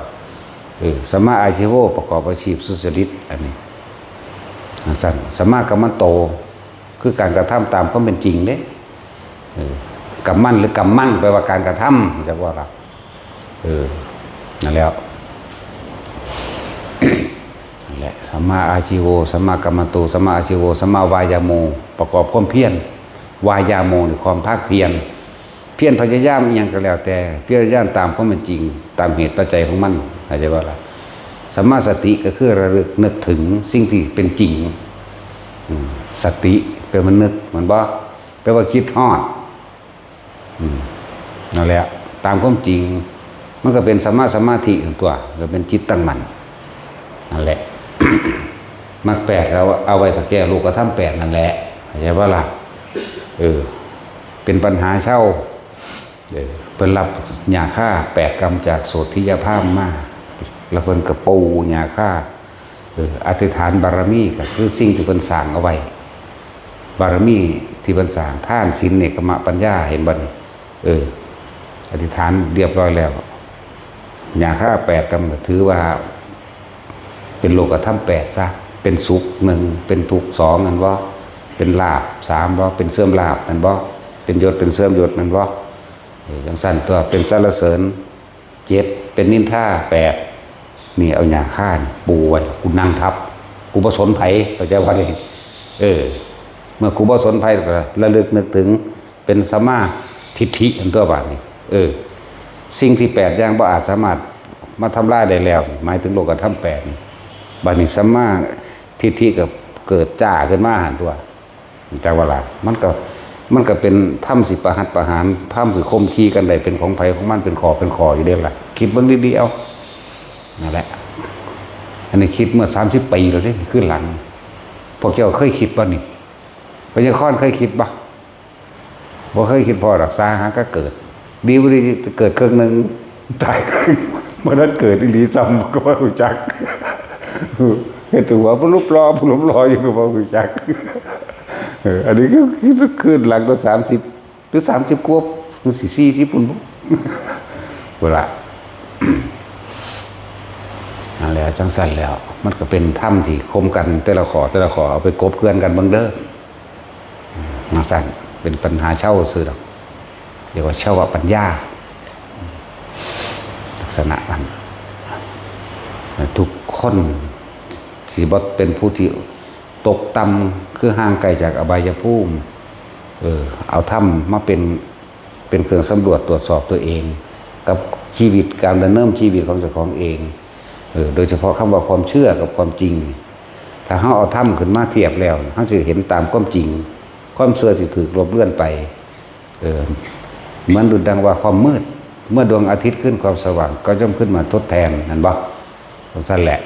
เออ สัมมาอาชีโว ประกอบอาชีพสุจริต อันนี้ จั่งซั้น สัมมากัมมันโต คือการกระทำตามความเป็นจริงเด้ เออ กัมมันหรือกัมมัง แปลว่าการกระทำ อยากว่าล่ะ เออ นั่นแหละ นั่นแหละ สัมมาอาชีโว สัมมากัมมันโต สัมมาอาชีโว สัมมาวายาโม ประกอบความเพียร วายาโมนี่ความภาคเพียร เพียรพยายามอิหยังก็แล้วแต่ เพียรพยายามตามความเป็นจริง ตามเหตุปัจจัยของมัน เข้าใจบ่ล่ะ สัมมาสติก็คือระลึกนึกถึงสิ่งที่เป็นจริง อืม สติแปลว่านึก แม่นบ่ แปลว่าคิดฮอด อืม นั่นแหละ ตามความจริง มันก็เป็นสัมมาสมาธิตัว ก็เป็นจิตตั้งมั่น นั่นแหละ มรรคแปด เอา เอาไว้ถ้าแก้โลกธรรมแปดนั่นแหละ เข้าใจบ่ล่ะ เออ เป็นปัญหาเช่า เออ เพิ่นรับหญ้าคาแปดกำจากโสธิยพราหมณ์มา แล้วเพิ่นก็ปูหญ้าคา เออ อธิษฐานบารมีก็คือสิ่งที่เพิ่นสร้างเอาไว้ บารมีที่เพิ่นสร้าง ทาน ศีล เนกขัมมะ ปัญญา เห็นบ่นี่ เออ อธิษฐานเรียบร้อยแล้ว หญ้าคาแปดกำก็ถือว่า เป็นโลกธรรมแปดซะ เป็นสุขหนึ่ง เป็นทุกข์สอง แม่นบ่ เป็นลาภสามบ่ เป็นเสื่อมลาภ แม่นบ่ เป็นยศ เป็นเสื่อมยศ แม่นบ่ เออ จั่งซั้นตัว เป็นสรรเสริญเจ็ด เป็นนินทาแปด นี่เอาหญ้าคานี่ปูไว้ กูนั่งทับ กูบ่สนไผ เข้าใจบ่นี่ เออ เมื่อกูบ่สนไผก็ระลึกนึกถึง เป็นสัมมาทิฏฐิอันตัวบาดนี้ เออ สิ่งที่แปดอย่างบ่อาจสามารถมาทำลายได้แล้ว หมายถึงโลกธรรมแปดนี่ บาดนี้สัมมาทิฏฐิก็เกิดจ้าขึ้นมาหั่นตัว จักว่าล่ะ มันก็ มันก็เป็นธรรมสิประหัตประหาร ธรรมสิข่มขีกันได้ เป็นของไผของมัน เป็นข้อเป็นข้ออยู่เด้ล่ะ คิดเบิ่งดีๆ เอา นั่นแหละ อันนี้คิดเมื่อสามสิบปีแล้วเด้ คืนหลัง พวกเจ้าเคยคิดบ่นี่ พญาคอนเคยคิดบ่ บ่เคยคิดพ้อดอก สาหาก็เกิด ดีบ่ดีเกิดครึ่งหนึ่ง ตายครึ่ง บ่ทันเกิดอีหลีซ้ำ ก็บ่รู้จัก เฮ็ดตัวผู้รูปหล่อ ผู้รูปหล่ออยู่ก็บ่รู้จัก เออ อันนี้ก็คือคืนหลังตัวสามสิบ หรือสามสิบกว่า หรือสี่สิบ พุ่นบ่ พุ่นล่ะ นั่นแหละ จั่งซั้นแล้ว มันก็เป็นธรรมที่ข่มกัน แต่ละข้อ แต่ละข้อ เอาไปกบเกลื่อนกันเบิ่งเด้อ จั่งซั้น เป็นปัญหาเช่าซื่อดอก เรียกว่าเช่าว่าปัญญา ลักษณะนั้น ทุกคนสิบ่เป็นผู้ที่ตกต่ำ คือห่างไกลจากอบายภูมิ เออ เอาธรรมมาเป็น เป็นเครื่องสำรวจตรวจสอบตัวเอง กับชีวิต การดำเนินชีวิตของเจ้าของเอง เออ โดยเฉพาะคำว่าความเชื่อกับความจริง ถ้าเฮาเอาธรรมขึ้นมาเทียบแล้ว เฮาสิเห็นตามความจริง ความเชื่อสิถูกลบเลือนไป เออ เหมือนดุจดังว่าความมืด เมื่อดวงอาทิตย์ขึ้นความสว่างก็ย่อมขึ้นมาทดแทน นั่นบ่ จั่งซั้นแหละ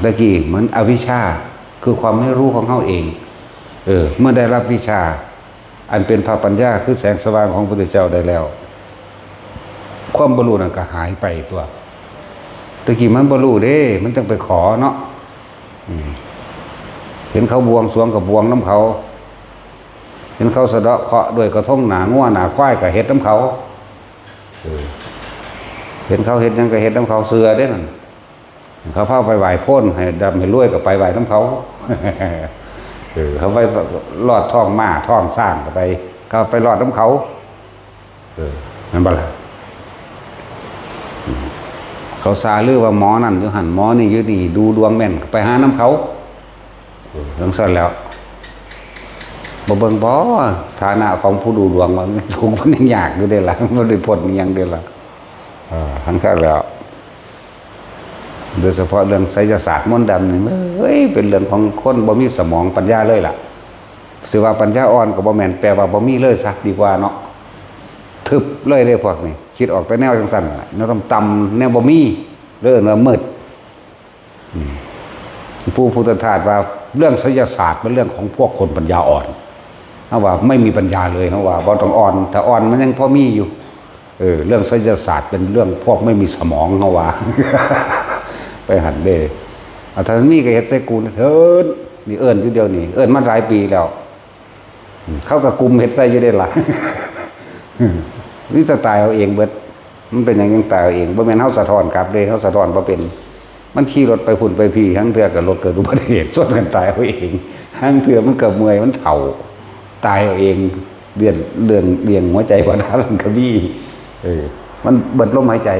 ตะกี้เหมือนอวิชชา คือความไม่รู้ของเฮาเอง เออ เมื่อได้รับวิชา อันเป็นพระปัญญา คือแสงสว่างของพระพุทธเจ้าได้แล้ว ความบ่รู้นั่นก็หายไปตัว ตะกี้มันบ่รู้เด้ มันจั่งไปขอเนาะ อืม เห็นเขาบวงสรวงก็บวงนำเขา เห็นเขาสะเดาะเคราะห์ด้วยกระทงหน้างัวหน้าควายก็เฮ็ดนำเขา เออ เห็นเขาเฮ็ดหยังก็เฮ็ดนำเขา เชื่อเด้นั่น เขาพาไปไหว้โพนให้ร่ำให้รวยก็ไปไหว้นำเขา เออ เขาไปลอดท้องม้าท้องช้างก็ไป เขาไปลอดนำเขา เออ แม่นบ่ล่ะ อืม เขาซาลือว่าหมอนั่นอยู่หั่น หมอนี่อยู่นี่ ดูดวงแม่น ก็ไปหานำเขา เออ จั่งซั้นแล้ว บ่เบิ่งบ่ ฐานะของผู้ดูดวงว่ามันทุกข์มันยังยากอยู่เด้ล่ะ มันบ่ได้พ้นอิหยังเด้ล่ะ เออ จั่งซั้นแล้ว โดยเฉพาะเรื่องไสยศาสตร์มนต์ดำนี่ เอ้ย เป็นเรื่องของคนบ่มีสมองปัญญาเลยล่ะ สิว่าปัญญาอ่อนก็บ่แม่น แปลว่าบ่มีเลยซะดีกว่าเนาะ ทึบเลยเด้พวกนี้ คิดออกแต่แนวจั่งซั้นล่ะ แนวต่ำๆ แนวบ่มี เรื่องว่ามืด อืม พระพุทธทาสว่าเรื่องไสยศาสตร์เป็นเรื่องของพวกคนปัญญาอ่อน เฮาว่าไม่มีปัญญาเลย เฮาว่าบ่ต้องอ่อน ถ้าอ่อนมันยังพอมีอยู่ เออ เรื่องไสยศาสตร์เป็นเรื่องพวกไม่มีสมอง เฮาว่า ไปหั่นเด้ เอาถ้ามีก็เฮ็ดใส่กูเถิด นี่เอิ้นอยู่เดี๋ยวนี้ เอิ้นมาหลายปีแล้ว เขาก็กุมเฮ็ดใส่อยู่ได้ล่ะ นี่จะตายเอาเองเบิด มันเป็นหยังยังตายเอาเอง บ่แม่นเฮาสะท้อนกลับเด้ เฮาสะท้อนบ่เป็น มันขี่รถไปพุ่นไปพี้ ทั้งเทื่อก็รถเกิดอุบัติเหตุ ชนกันตายเอาเอง ทั้งเทื่อมันก็เมื่อย มันเฒ่า ตายเอาเอง เรื่อง เรื่อง เรื่องหัวใจบ่ทันก็มี เออ มันเบิดลมหายใจ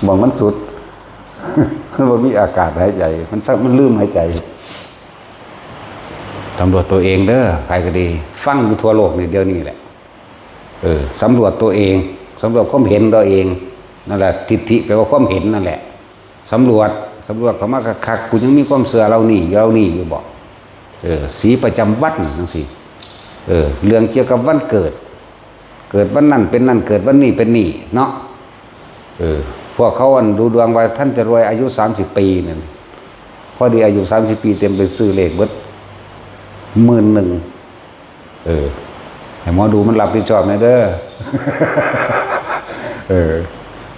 หม่องมันสุด มันบ่มีอากาศหายใจ มันซัก มันลืมหายใจ สำรวจตัวเองเด้อ ใครก็ดี ฟังอยู่ทั่วโลกนี่เดี๋ยวนี้แหละ เออ สำรวจตัวเอง สำรวจความเห็นตัวเอง นั่นแหละ ทิฏฐิแปลว่าความเห็นนั่นแหละ สำรวจ สำรวจเข้ามาคักๆ กูยังมีความเชื่อเหล่านี้ เหล่านี้อยู่บ่ เออ สีประจำวันจังซี่ เออ เรื่องเกี่ยวกับวันเกิด เกิดวันนั้นเป็นนั่น เกิดวันนี้เป็นนี่เนาะ เออ พวกเขาอันดูดวงว่าท่านจะรวยอายุสามสิบปีนั่น พอดีอายุสามสิบปีเต็ม ไปซื้อเลขเบิดหมื่นหนึ่ง เออ ให้หมอดูมันรับผิดชอบแหน่เด้อ เออ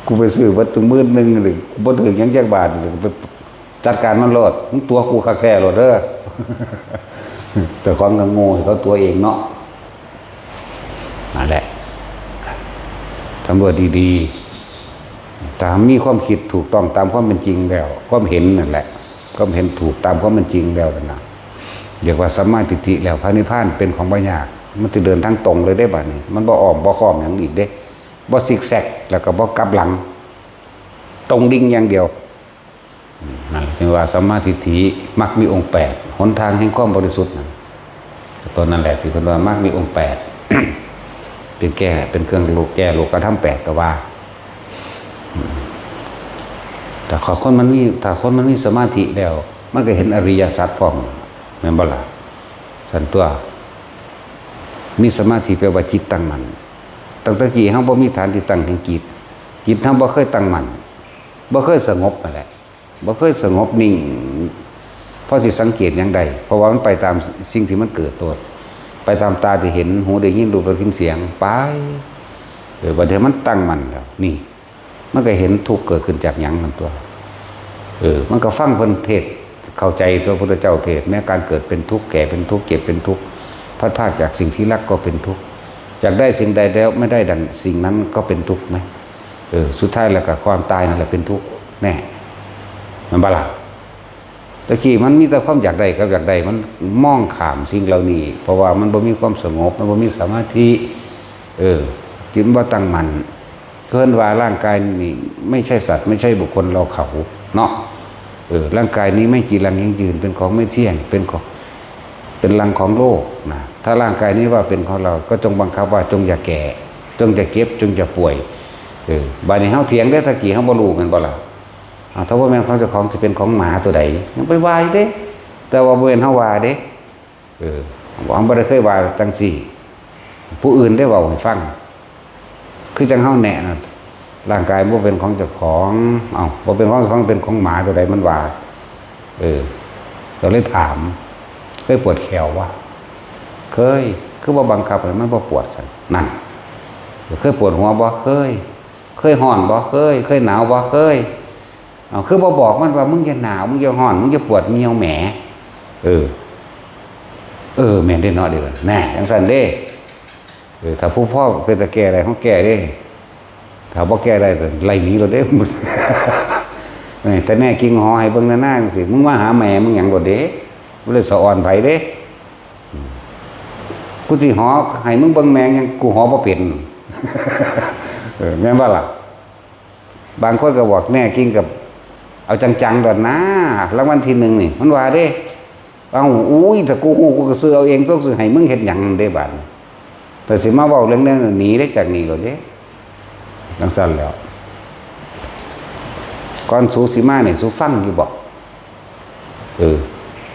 กูไปซื้อเบิดตั้งหมื่นหนึ่งนี่ กูบ่ถืกหยังจักบาทนี่ ไปจัดการมันโลด มึงตั๋วกูคักแท้โลดเด้อ เจ้าของก็โง่ เขาตั๋วเองเนาะ นั่นแหละ สำรวจดีๆ ถ้ามีความคิดถูกต้องตามความเป็นจริงแล้ว ความเห็นนั่นแหละ ความเห็นถูกตามความเป็นจริงแล้วนะ เรียกว่าสัมมาทิฏฐิแล้ว พระนิพพานเป็นของบ่ยาก มันสิเดินทางตรงเลยเด้บัดนี้ มันบ่อ้อมบ่ค้อมหยังอีกเด้ บ่ซิกแซก แล้วก็บ่กลับหลัง ตรงดิ่งอย่างเดียว อืม นั่นจึงว่าสัมมาทิฏฐิ มรรคมีองค์แปด หนทางแห่งความบริสุทธิ์นั่น ตัวนั้นแหละที่เพิ่นว่ามรรคมีองค์แปด เป็นแก้ เป็นเครื่องโลก แก้โลกธรรมแปดก็ว่า อืม แต่ขอคนมันมี ถ้าคนมันมีสมาธิแล้ว มันก็เห็นอริยสัจพร้อม แม่นบ่ล่ะ ซั่นตัว มีสมาธิแปลว่าจิตตั้งมั่น ตั้งแต่กี้เฮาบ่มีฐานที่ตั้งแห่งจิต จิตเฮาบ่เคยตั้งมั่น บ่เคยสงบนั่นแหละ บ่เคยสงบนิ่ง พอสิสังเกตหยังได้ เพราะว่ามันไปตามสิ่งที่มันเกิดโลด ไปตามตาที่เห็น หูได้ยิน รูปได้กลิ่นเสียง ไป เออ บัดนี้มันตั้งมั่นแล้ว นี่ มันก็เห็นทุกข์เกิดขึ้นจากหยังนั่นตัว เออ มันก็ฟังเพิ่นเทศน์ เข้าใจตัวพุทธเจ้าเทศน์ แม้การเกิดเป็นทุกข์ แก่เป็นทุกข์ เจ็บเป็นทุกข์ พลัดพรากจากสิ่งที่รักก็เป็นทุกข์ อยากได้สิ่งใดแล้วไม่ได้ดังสิ่งนั้นก็เป็นทุกข์ไหม เออ สุดท้ายแล้วก็ความตายนั่นแหละเป็นทุกข์แน่ แม่นบ่ล่ะ ตะกี้มันมีแต่ความอยากได้กับอยากได้ มันมองข้ามสิ่งเหล่านี้ เพราะว่ามันบ่มีความสงบ มันบ่มีสมาธิ เออ จิตมันบ่ตั้งมั่น เพิ่นว่าร่างกายนี่ไม่ใช่สัตว์ ไม่ใช่บุคคลเราเขาเนาะ เออ ร่างกายนี้ไม่จีรังยั่งยืน เป็นของไม่เที่ยง เป็นของ เป็นรังของโลกนะ ถ้าร่างกายนี้ว่าเป็นของเรา ก็จงบังคับว่าจงอย่าแก่ จงอย่าเจ็บ จงอย่าป่วย เออ บัดนี้เฮาเถียงเด้ ตะกี้เฮาบ่รู้แม่นบ่ล่ะ อ้าว ถ้าบ่แม่นของเจ้าของสิเป็นของหมาตัวใด ยังไปว่าอยู่เด้ แต่ว่าบ่แม่นเฮาว่าเด้ เออ บ่ บ่ได้เคยว่าจังซี่ ผู้อื่นได้เว้าให้ฟัง คือจังเฮาแนะนะ ร่างกายบ่เป็นของเจ้าของ เอ้า บ่เป็นของเจ้าของ เป็นของหมาตัวใดมันว่า เออ ก็เลยถาม เคยปวดแขวบ่ เคย คือบ่บังคับให้มันบ่ปวดซั่น นั่น เคยปวดหัวบ่ เคย เคยฮ้อนบ่ เคย เคยหนาวบ่ เคย เอา คือบ่บอกมันว่า มึงอย่าหนาว มึงอย่าฮ้อน มึงอย่าปวดเหี่ยวแหม เออ เออ แม่นเด้เนาะ เดี๋ยวก่อน แน่ จังซั่นเด้ เออ ถ้าผู้พ่อเป็นตาแก้ได้ เฮาแก้เด้ ถ้าบ่แก้ได้ก็ไล่หนีโลดเด้ เออ แต่แน่จริงหอให้เบิ่งหน้าๆจังซี่ มึงมาหาแม่มึงหยังโลดเด้ บ่ได้สะออนไผเด้ อืม กูสิหอให้มึงเบิ่งแม่งหยัง กูหอบ่เป็น เออ แม่นบ่ล่ะ บางคนก็บอกแน่จริงกับ เอาจังๆโลดนะ รางวัลที่หนึ่งนี่ มันว่าเด้ เอ้า อุ้ย ถ้ากูฮู้ กูก็ซื้อเอาเอง ต้องซื้อให้มึงเฮ็ดหยังเด้บาดนี้ แต่สิมาเว้าเรื่องนั้นหนีได้จากนี่โลดเด้ จังซั่นแล้ว ก่อนสูสิมานี่ สูฟังอยู่บ่ เออ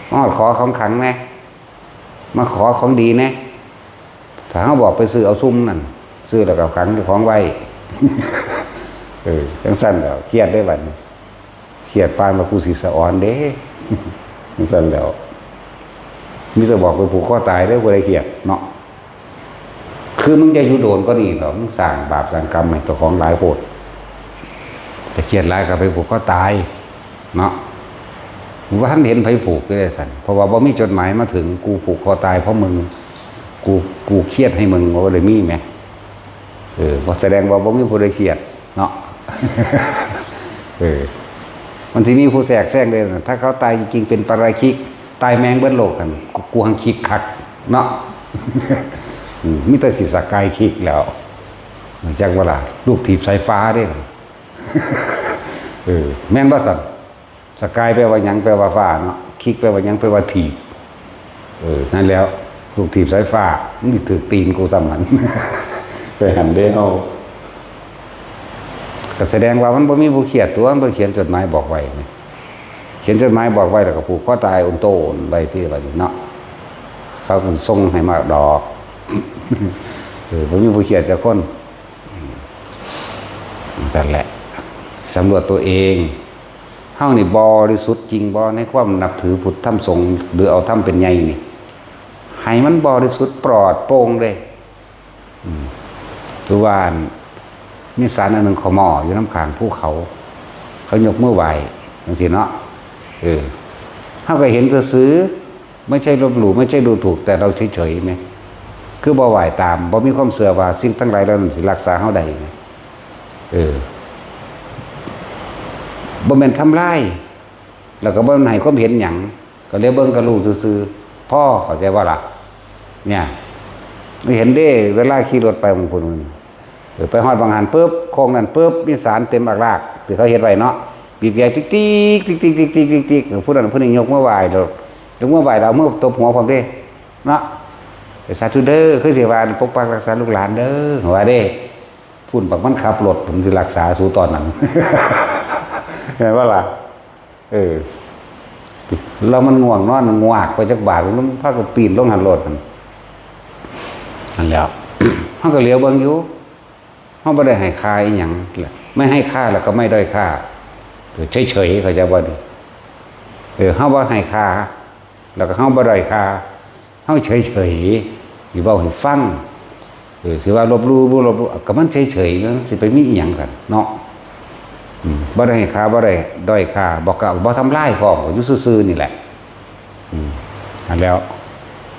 มาฮอดขอของขลังแหน่ มาขอของดีแหน่ ถ้าเฮาบอกไปซื้อเอาซุมนั่น ซื้อแล้วก็ขังเจ้าของไว้ เออ จังซั่นแล้ว เครียดเด้บัดนี้ เครียดปานว่ากูสิสะออนเด้ จังซั่นแล้ว มีแต่บอกไปผูกคอตายเด้อ ผู้ใดเครียดเนาะ คือมึงจะอยู่โดนก็ดีเถาะ มึงสร้างบาปสร้างกรรมให้เจ้าของหลายโพด แต่เครียดหลายก็ไปผูกคอตายเนาะ ว่าท่านเห็นไผผูกก็ได้สั่น เพราะว่าบ่มีจดหมายมาถึง กูผูกคอตายเพราะมึง กูกูเครียดให้มึง ว่าบ่ได้มีไหม เออก็แสดงว่าบ่มีผู้ใดเครียดเนาะ เออ มันสิมีผู้แทรกแซงเลยนะ ถ้าเขาตายจริงๆเป็นปาราชิก ตายแมงเบิดโลกกัน กูกูหังคิกคักเนาะ อืมมีแต่สิสกายคิกแล้ว จักว่าล่ะ ลูกถีบสายฟ้าเด้ เออ แม่นบ่สั่น สกายแปลว่าหยัง แปลว่าฟ้าเนาะ คิกแปลว่าหยัง แปลว่าถีบ เออ นั่นแล้ว ลูกถีบสายฟ้า มันสิถืกตีนกูซ้ำหั่น ไปหั่นเด้เฮา ก็แสดงว่ามันบ่มีผู้เครียดตัว มันบ่เขียนจดหมายบอกไว้นี่ เขียนจดหมายบอกไว้แล้วก็ผูกคอตายโอนโตนไว้ที่บัดนี้เนาะ เขาก็ส่งให้มาดอก เออ บ่มีผู้เครียดจักคน นั่นแหละ สำรวจตัวเอง เฮานี่บริสุทธิ์จริงบ่ในความนับถือพุทธธรรมสงฆ์ หรือเอาธรรมเป็นใหญ่นี่ ให้มันบริสุทธิ์ปลอดโปร่งเลย อืม คือว่าอัน มีศาลอันหนึ่งเขาหม้ออยู่น้ำข้างภูเขา เขายกมือไหว้จังซี่เนาะ เออ เฮาก็เห็นซื่อๆ ไม่ใช่ลบหลู่ ไม่ใช่ดูถูก แต่เราเฉยๆไหม คือบ่ไหว้ตาม บ่มีความเชื่อว่าสิ่งทั้งหลายเหล่านั้นสิรักษาเฮาได้ไหม เออ บ่แม่นทำลาย แล้วก็บ่ให้ความเห็นหยัง ก็เหลียวเบิ่งก็รู้ซื่อๆ พอเข้าใจบ่ล่ะ เนี่ย เห็นเด้ เวลาขี่รถไปบางคน เออ ไปฮอดบางหันปุ๊บ โค้งนั้นปุ๊บ มีศาลเต็มอักลาก ที่เขาเฮ็ดไว้เนาะ บีบแตรติ๊กติ๊ก ติ๊กติ๊ก ติ๊กติ๊ก ติ๊กติ๊ก ผู้นั้นผู้นี้ยกมือไหว้โลด ยกมือไหว้แล้วเอามือตบหัวพร้อมเด้ เนาะ สาธุเด้อ คือสิว่าปกปักรักษาลูกหลานเด้อ ว่าเด้ พุ่นบักมันขับรถ ผมสิรักษาสูตอนนั้น เห็นบ่ล่ะ เออ แล้วมันง่วงนอน มันงวากไปจักบาท มันพากันปีนลงหันรถนั่น นั่นแหล้ว เฮาก็เหลียวเบิ่งอยู่ เฮาบ่ได้ให้ค่าอีหยัง ไม่ให้ค่าแล้วก็ไม่ด้อยค่า เออ เฉยๆ เข้าใจบ่นี่ เออ เฮาบ่ให้ค่า แล้วก็เฮาบ่ด้อยค่า เฮาเฉยๆ สิเว้าให้ฟัง เออ สิว่าลบหลู่บ่ลบหลู่ ก็มันเฉยๆ มันสิไปมีอีหยังกันเนาะ อืม บ่ได้ให้ค่า บ่ได้ด้อยค่า บ่กะ บ่ทำลายพร้อม ก็อยู่ซื่อๆ นี่แหละ อืม นั่นแล้ว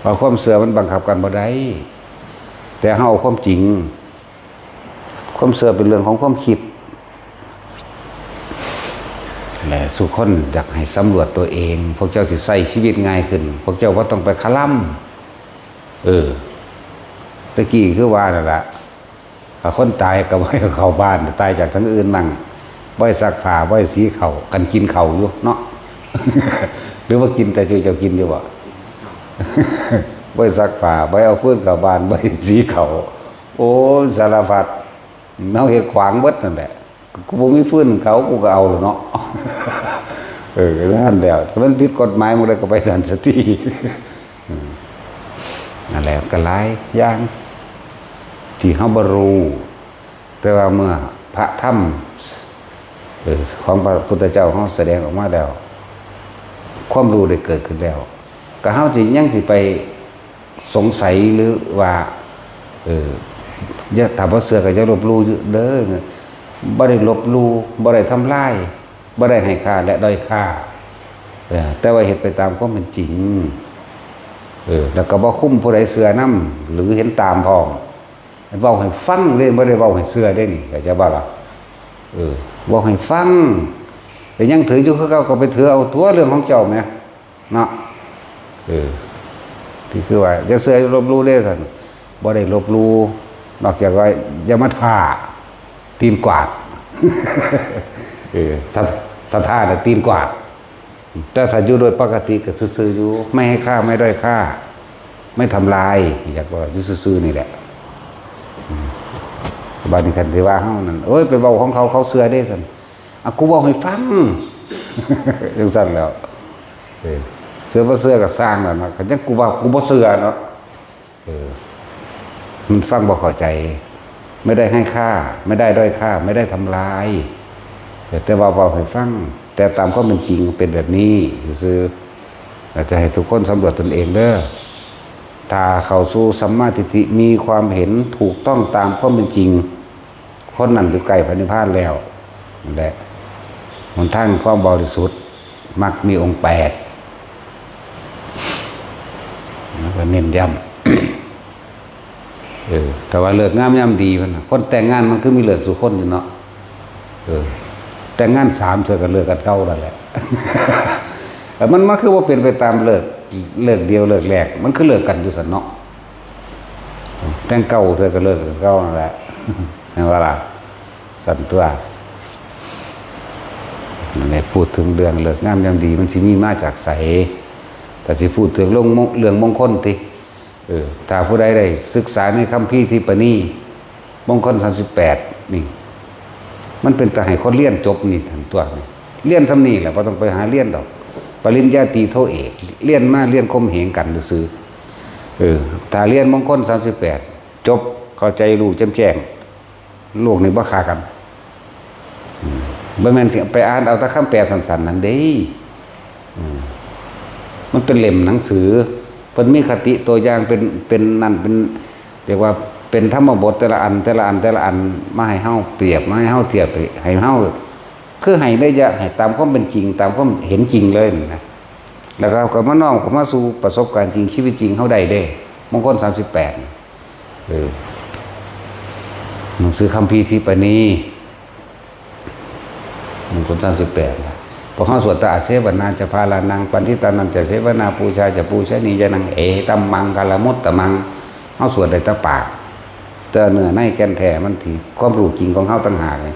ว่าความเชื่อมันบังคับกันบ่ได้ แต่เฮาเอาความจริง ความเชื่อเป็นเรื่องของความคิด และสู่คนอยากให้สำรวจตัวเอง พวกเจ้าสิใช้ชีวิตง่ายขึ้น พวกเจ้าบ่ต้องไปคะล่ำ เออ ตะกี้คือว่านั่นล่ะ ถ้าคนตายก็บ่ให้เข้าบ้าน ตายจากทางอื่นมั่ง บ่ให้ซักผ้า บ่ให้สีข้าว คันกินข้าวอยู่เนาะ หรือว่ากินแต่เจ้า เจ้ากินอยู่บ่ บ่ให้ซักผ้า บ่ให้เอาฟืนเข้าบ้าน บ่ให้สีข้าว โอ้ย สารพัด เฮาเฮ็ดขวางเบิดนั่นแหละ กูบ่มีฟืนเขา กูก็เอาแล้วเนาะ เออ นั่นแหละ ถ้ามันผิดกฎหมาย มันเลยก็ไปทันสติ อืม นั่นแหละ ก็หลายอย่าง ที่เฮาบ่รู้ แต่ว่าเมื่อพระธรรม เออ ของพระพุทธเจ้าเฮาแสดงออกมาแล้ว ความรู้ได้เกิดขึ้นแล้ว ก็เฮาสิยังสิไปสงสัยหรือว่า เออ อย่า ถ้าบ่เชื่อก็อย่าลบหลู่เด้อ บ่ได้ลบหลู่ บ่ได้ทำลาย บ่ได้ให้ค่าและด้อยค่า เออ แต่ว่าเฮ็ดไปตามความเป็นจริง เออ แล้วก็บ่คุมผู้ใดเชื่อนำ หรือเห็นตามพร้อม เว้าให้ฟังเด้ บ่ได้เว้าให้เชื่อเด้นี่ เข้าใจบ่ล่ะ เออ เว้าให้ฟัง แต่ยังถืออยู่คือเก่า ก็ไปถือเอาตัวเรื่องของเจ้าแหม เนาะ เออ ที่คือว่า อย่าเชื่ออย่าลบหลู่เด้ซั่น บ่ได้ลบหลู่ นอกจากว่าอย่ามาท้า ตีนกวาด เออ ถ้า ถ้าท้าน่ะตีนกวาด แต่ถ้าอยู่โดยปกติก็ซื่อๆอยู่ ไม่ให้ค่า ไม่ด้อยค่า ไม่ทำลาย อยากว่าอยู่ซื่อๆนี่แหละ อืม บัดนี้คันสิว่าเฮานั่น โอ้ย ไปเว้าของเขา เขาเชื่อเด้ซั่น อ่ะ กูเว้าให้ฟัง จังซั่นแหล้ว เออ เชื่อบ่เชื่อก็ซ่างแล้วเนาะ คันจั่งกูว่ากูบ่เชื่อเนาะ เออ มันฟังบ่เข้าใจ ไม่ได้ให้ค่า ไม่ได้ด้อยค่า ไม่ได้ทำลาย เออ แต่ว่าเว้าให้ฟัง แต่ตามความเป็นจริงเป็นแบบนี้ซื่อๆ อยากจะให้ทุกคนสำรวจตนเองเด้อ ถ้าเข้าสู่สัมมาทิฏฐิ มีความเห็นถูกต้องตามความเป็นจริง คนนั้นอยู่ใกล้พระนิพพานแล้ว นั่นแหละ หนทางความบริสุทธิ์ มักมีองค์แปด แล้วก็เน้นย้ำ เออ แต่ว่าฤกษ์งามยามดีมันน่ะ คนแต่งงานมันคือมีฤกษ์สู่คนอยู่เนาะ เออ แต่งงานสามเทื่อก็เลิกกันเก่านั่นแหละ แต่มัน มันคือว่าเป็นไปตามฤกษ์ ฤกษ์เดียวฤกษ์แรก มันคือเลิกกันอยู่ซั่นเนาะ แต่งเก่าเทื่อก็เลิกกันเก่านั่นแหละ เห็นบ่ล่ะ ซั่นตั๊ว นั่นแหละ พูดถึงเรื่องฤกษ์งามยามดี มันสิมีมาจากไส แต่สิพูดถึงเรื่องมง- เรื่องมงคลติ เออ ถ้าผู้ใดได้ศึกษาในคัมภีร์ทิปปณี มงคลสามสิบแปด นี่ มันเป็นตาให้คนเรียนจบนี่ซั่นตั๊วนี่ เรียนส่ำนี้แหละ บ่ต้องไปหาเรียนดอก ปริญญาตรีโทเอก เรียนมาเรียนข่มเหงกันซื่อๆ เออ ถ้าเรียนมงคลสามสิบแปด จบ เข้าใจรู้แจ่มแจ้ง โลกนี้บ่ฆ่ากัน อืม บ่แม่นสิไปอ่านเอาแต่คำแปลสั้นๆ นั่นเด้ อืม มันเป็นเล่มหนังสือ เพิ่นมีคติตัวอย่างเป็น เป็นนั่น เป็น เรียกว่าเป็นธรรมบทแต่ละอัน แต่ละอัน แต่ละอัน มาให้เฮาเปรียบ มาให้เฮาเทียบ ให้เฮา คือให้ได้จะให้ตามความเป็นจริง ตามความเห็นจริงเลยนะ แล้วก็ ก็มาน้อมเข้ามาสู่ประสบการณ์จริง ชีวิตจริงเฮาได้เด้ มงคลสามสิบแปด เออ หนังสือคัมภีร์ทิปปณี มงคลสามสิบแปด นะ พวกเฮาสวดแต่ อาเสวนาจะพาลานัง ปันทิตานันจะเสวนา ปูชาจะปูชนียานัง เอตัมมังคลมุตตมัง เฮาสวดได้แต่ปาก แต่เนื้อในแก่นแท้มันที่ความรู้จริงของเฮาต่างหากนี่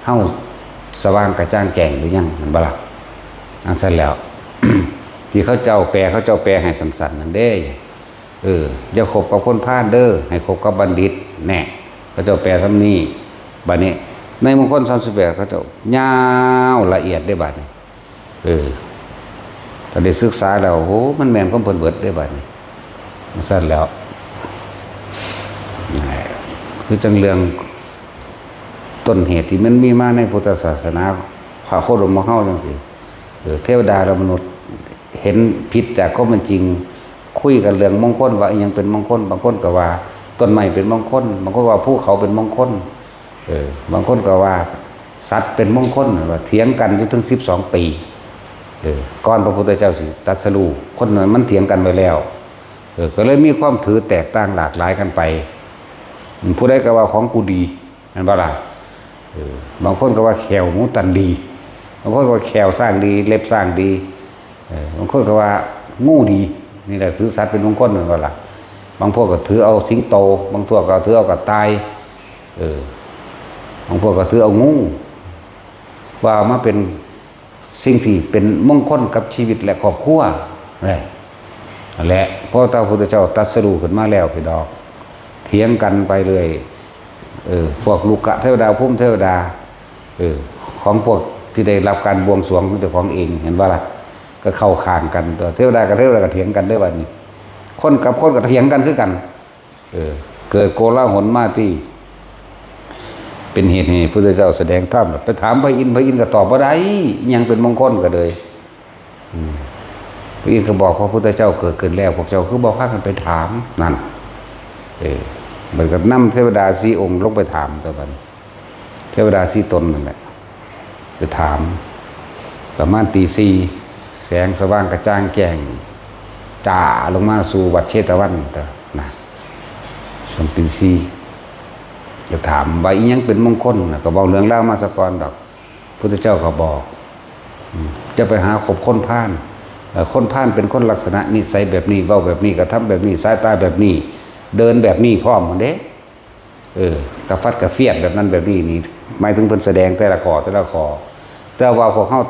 เฮาสว่างกระจ่างแจ้งหรือยัง แม่นบ่ล่ะ? อันซั่นแล้ว ที่เขาเจ้าแปล เขาเจ้าแปลให้สั้นๆ นั่นเด้ เออ อย่าคบกับคนพาลเด้อ ให้คบกับบัณฑิต แน่ เขาเจ้าแปลส่ำนี้ บัดนี้ ในมงคลสามสิบแปด เขาเจ้ายาวละเอียดเด้บัดนี้ เออ ก็ได้ศึกษาแล้ว โอ้ มันแม่นของเพิ่นเบิดเด้บัดนี้ ซั่นแล้ว คือจั่งเรื่องต้นเหตุที่มันมีมาในพุทธศาสนา พระโคดมของเฮาจั่งซี้ เออ เทวดาและมนุษย์เห็นผิดจากความเป็นจริง คุยกันเรื่องมงคล ว่าอิหยังเป็นมงคล บางคนก็ว่าต้นไม้เป็นมงคล บางคนว่าภูเขาเป็นมงคล เออ บางคนก็ว่าสัตว์เป็นมงคล ว่าเถียงกันอยู่ถึงสิบสองปี เออ ก่อนพระพุทธเจ้าสิตรัสรู้ คนนั้นมันเถียงกันไว้แล้ว เออ ก็เลยมีความถือแตกต่างหลากหลายกันไป ผู้ใดก็ว่าของกูดี แม่นบ่ล่ะ? เออ บางคนก็ว่าแข้วหมูตันดี บางคนก็ว่าแข้วช้างดี เล็บช้างดี เออ บางคนก็ว่างูดี นี่แหละถือสัตว์เป็นมงคล แม่นบ่ล่ะ? บางพวกก็ถือเอาสิงโต บางพวกก็ถือเอากระต่าย เออ บางพวกก็ถือเอางู ว่ามาเป็นสิ่งที่เป็นมงคลกับชีวิตและครอบครัว นี่ นั่นแหละ พอพระพุทธเจ้าตรัสรู้ขึ้นมาแล้วพี่น้อง เถียงกันไปเลย เออ พวกรุกขะเทวดา พรหมเทวดา เออ ของพวกที่ได้รับการบวงสรวงของเจ้าของเอง เห็นบ่ล่ะ? ก็เข้าข้างกัน ตัวเทวดากับเทวดาก็เถียงกันเด้บัดนี้ คนกับคนก็เถียงกันคือกัน เออ เกิดโกลาหลมาติ เป็นเหตุให้พระพุทธเจ้าแสดงธรรม ไปถามพระอินทร์ พระอินทร์ก็ตอบบ่ได้ อิหยังเป็นมงคลก็เลย อืม พระอินทร์ก็บอกพระพุทธเจ้าเกิดขึ้นแล้ว พวกเจ้าคือบ่พากันไปถาม นั่น เออ มันก็นำเทวดาสี่องค์ลงไปถามตัวบัดนี้ เทวดาสี่ตนนั่นแหละ ไปถาม ประมาณตีสี่ แสงสว่างกระจ่างแจ้ง จ้าลงมาสู่วัดเชตวัน ตัวนะ ช่วงตีสี่ ก็ถามว่าอิหยังเป็นมงคลนะ ก็เว้าเรื่องราวมาซะก่อนดอก พุทธเจ้าก็บอก อืม อย่าไปหาคบคนพาล เอ่อ คนพาลเป็นคนลักษณะนิสัยแบบนี้ เว้าแบบนี้ กระทำแบบนี้ สายตาแบบนี้ เดินแบบนี้พร้อมหมดเด้ เออ กระฟัดกระเฟียดแบบนั้นแบบนี้นี่ หมายถึงเพิ่นแสดงแต่ละข้อ แต่ละข้อ แต่ว่าพวกเฮา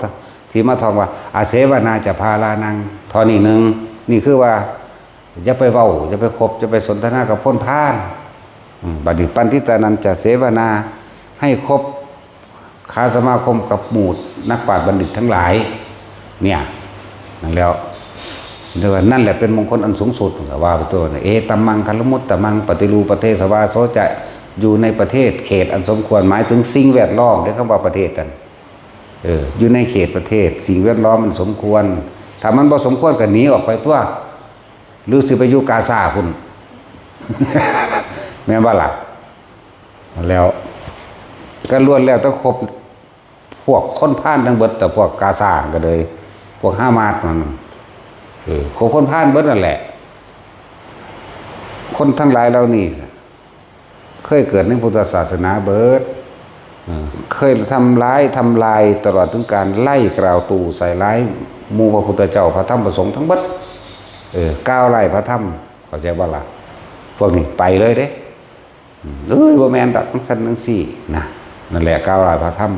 ที่มาท่องว่า อาเสวนาจะพาลานัง ท่อนี้หนึ่ง นี่คือว่า อย่าไปเว้า อย่าไปคบ อย่าไปสนทนากับคนพาล อืม บัดนี้ ปันทิตานันจะเสวนา ให้คบ ค้าสมาคมกับหมู่นักปราชญ์บัณฑิตทั้งหลาย เนี่ย นั่นแล้ว เรียกว่านั่นแหละเป็นมงคลอันสูงสุด ว่าไปตัวนะ เอตัมมังคลมุตตมัง ปฏิรูปประเทศวาโสจะ อยู่ในประเทศเขตอันสมควร หมายถึงสิ่งแวดล้อม เรียกคำว่าประเทศกัน เออ อยู่ในเขตประเทศ สิ่งแวดล้อมมันสมควร ถ้ามันบ่สมควรก็หนีออกไปตัว หรือสิไปอยู่กาซาพุ่น แม่นบ่ล่ะ? แล้ว ก็ล้วนแล้วแต่คบพวกคนพาลทั้งเบิด แต่พวกกาซาก็เลย พวกฮามาสนั่นเออของคนพาลเบิดนั่นแหละ คนทั้งหลายเหล่านี้ เคยเกิดในพุทธศาสนาเบิดเออเคยทำร้ายทำลายตลอดถึงการไล่กล่าวตู่ใส่ร้ายหมู่พระพุทธเจ้าพระธรรมพระสงฆ์ทั้งเบิดเออกล่าวไล่พระธรรมเข้าใจบ่ล่ะพวกนี้ไปเลยเด้ เอ้ยบ่แม่นดอกจั่งซั่นจั่งซี้นะนั่นแหละกล่าวร้ายพระธรรม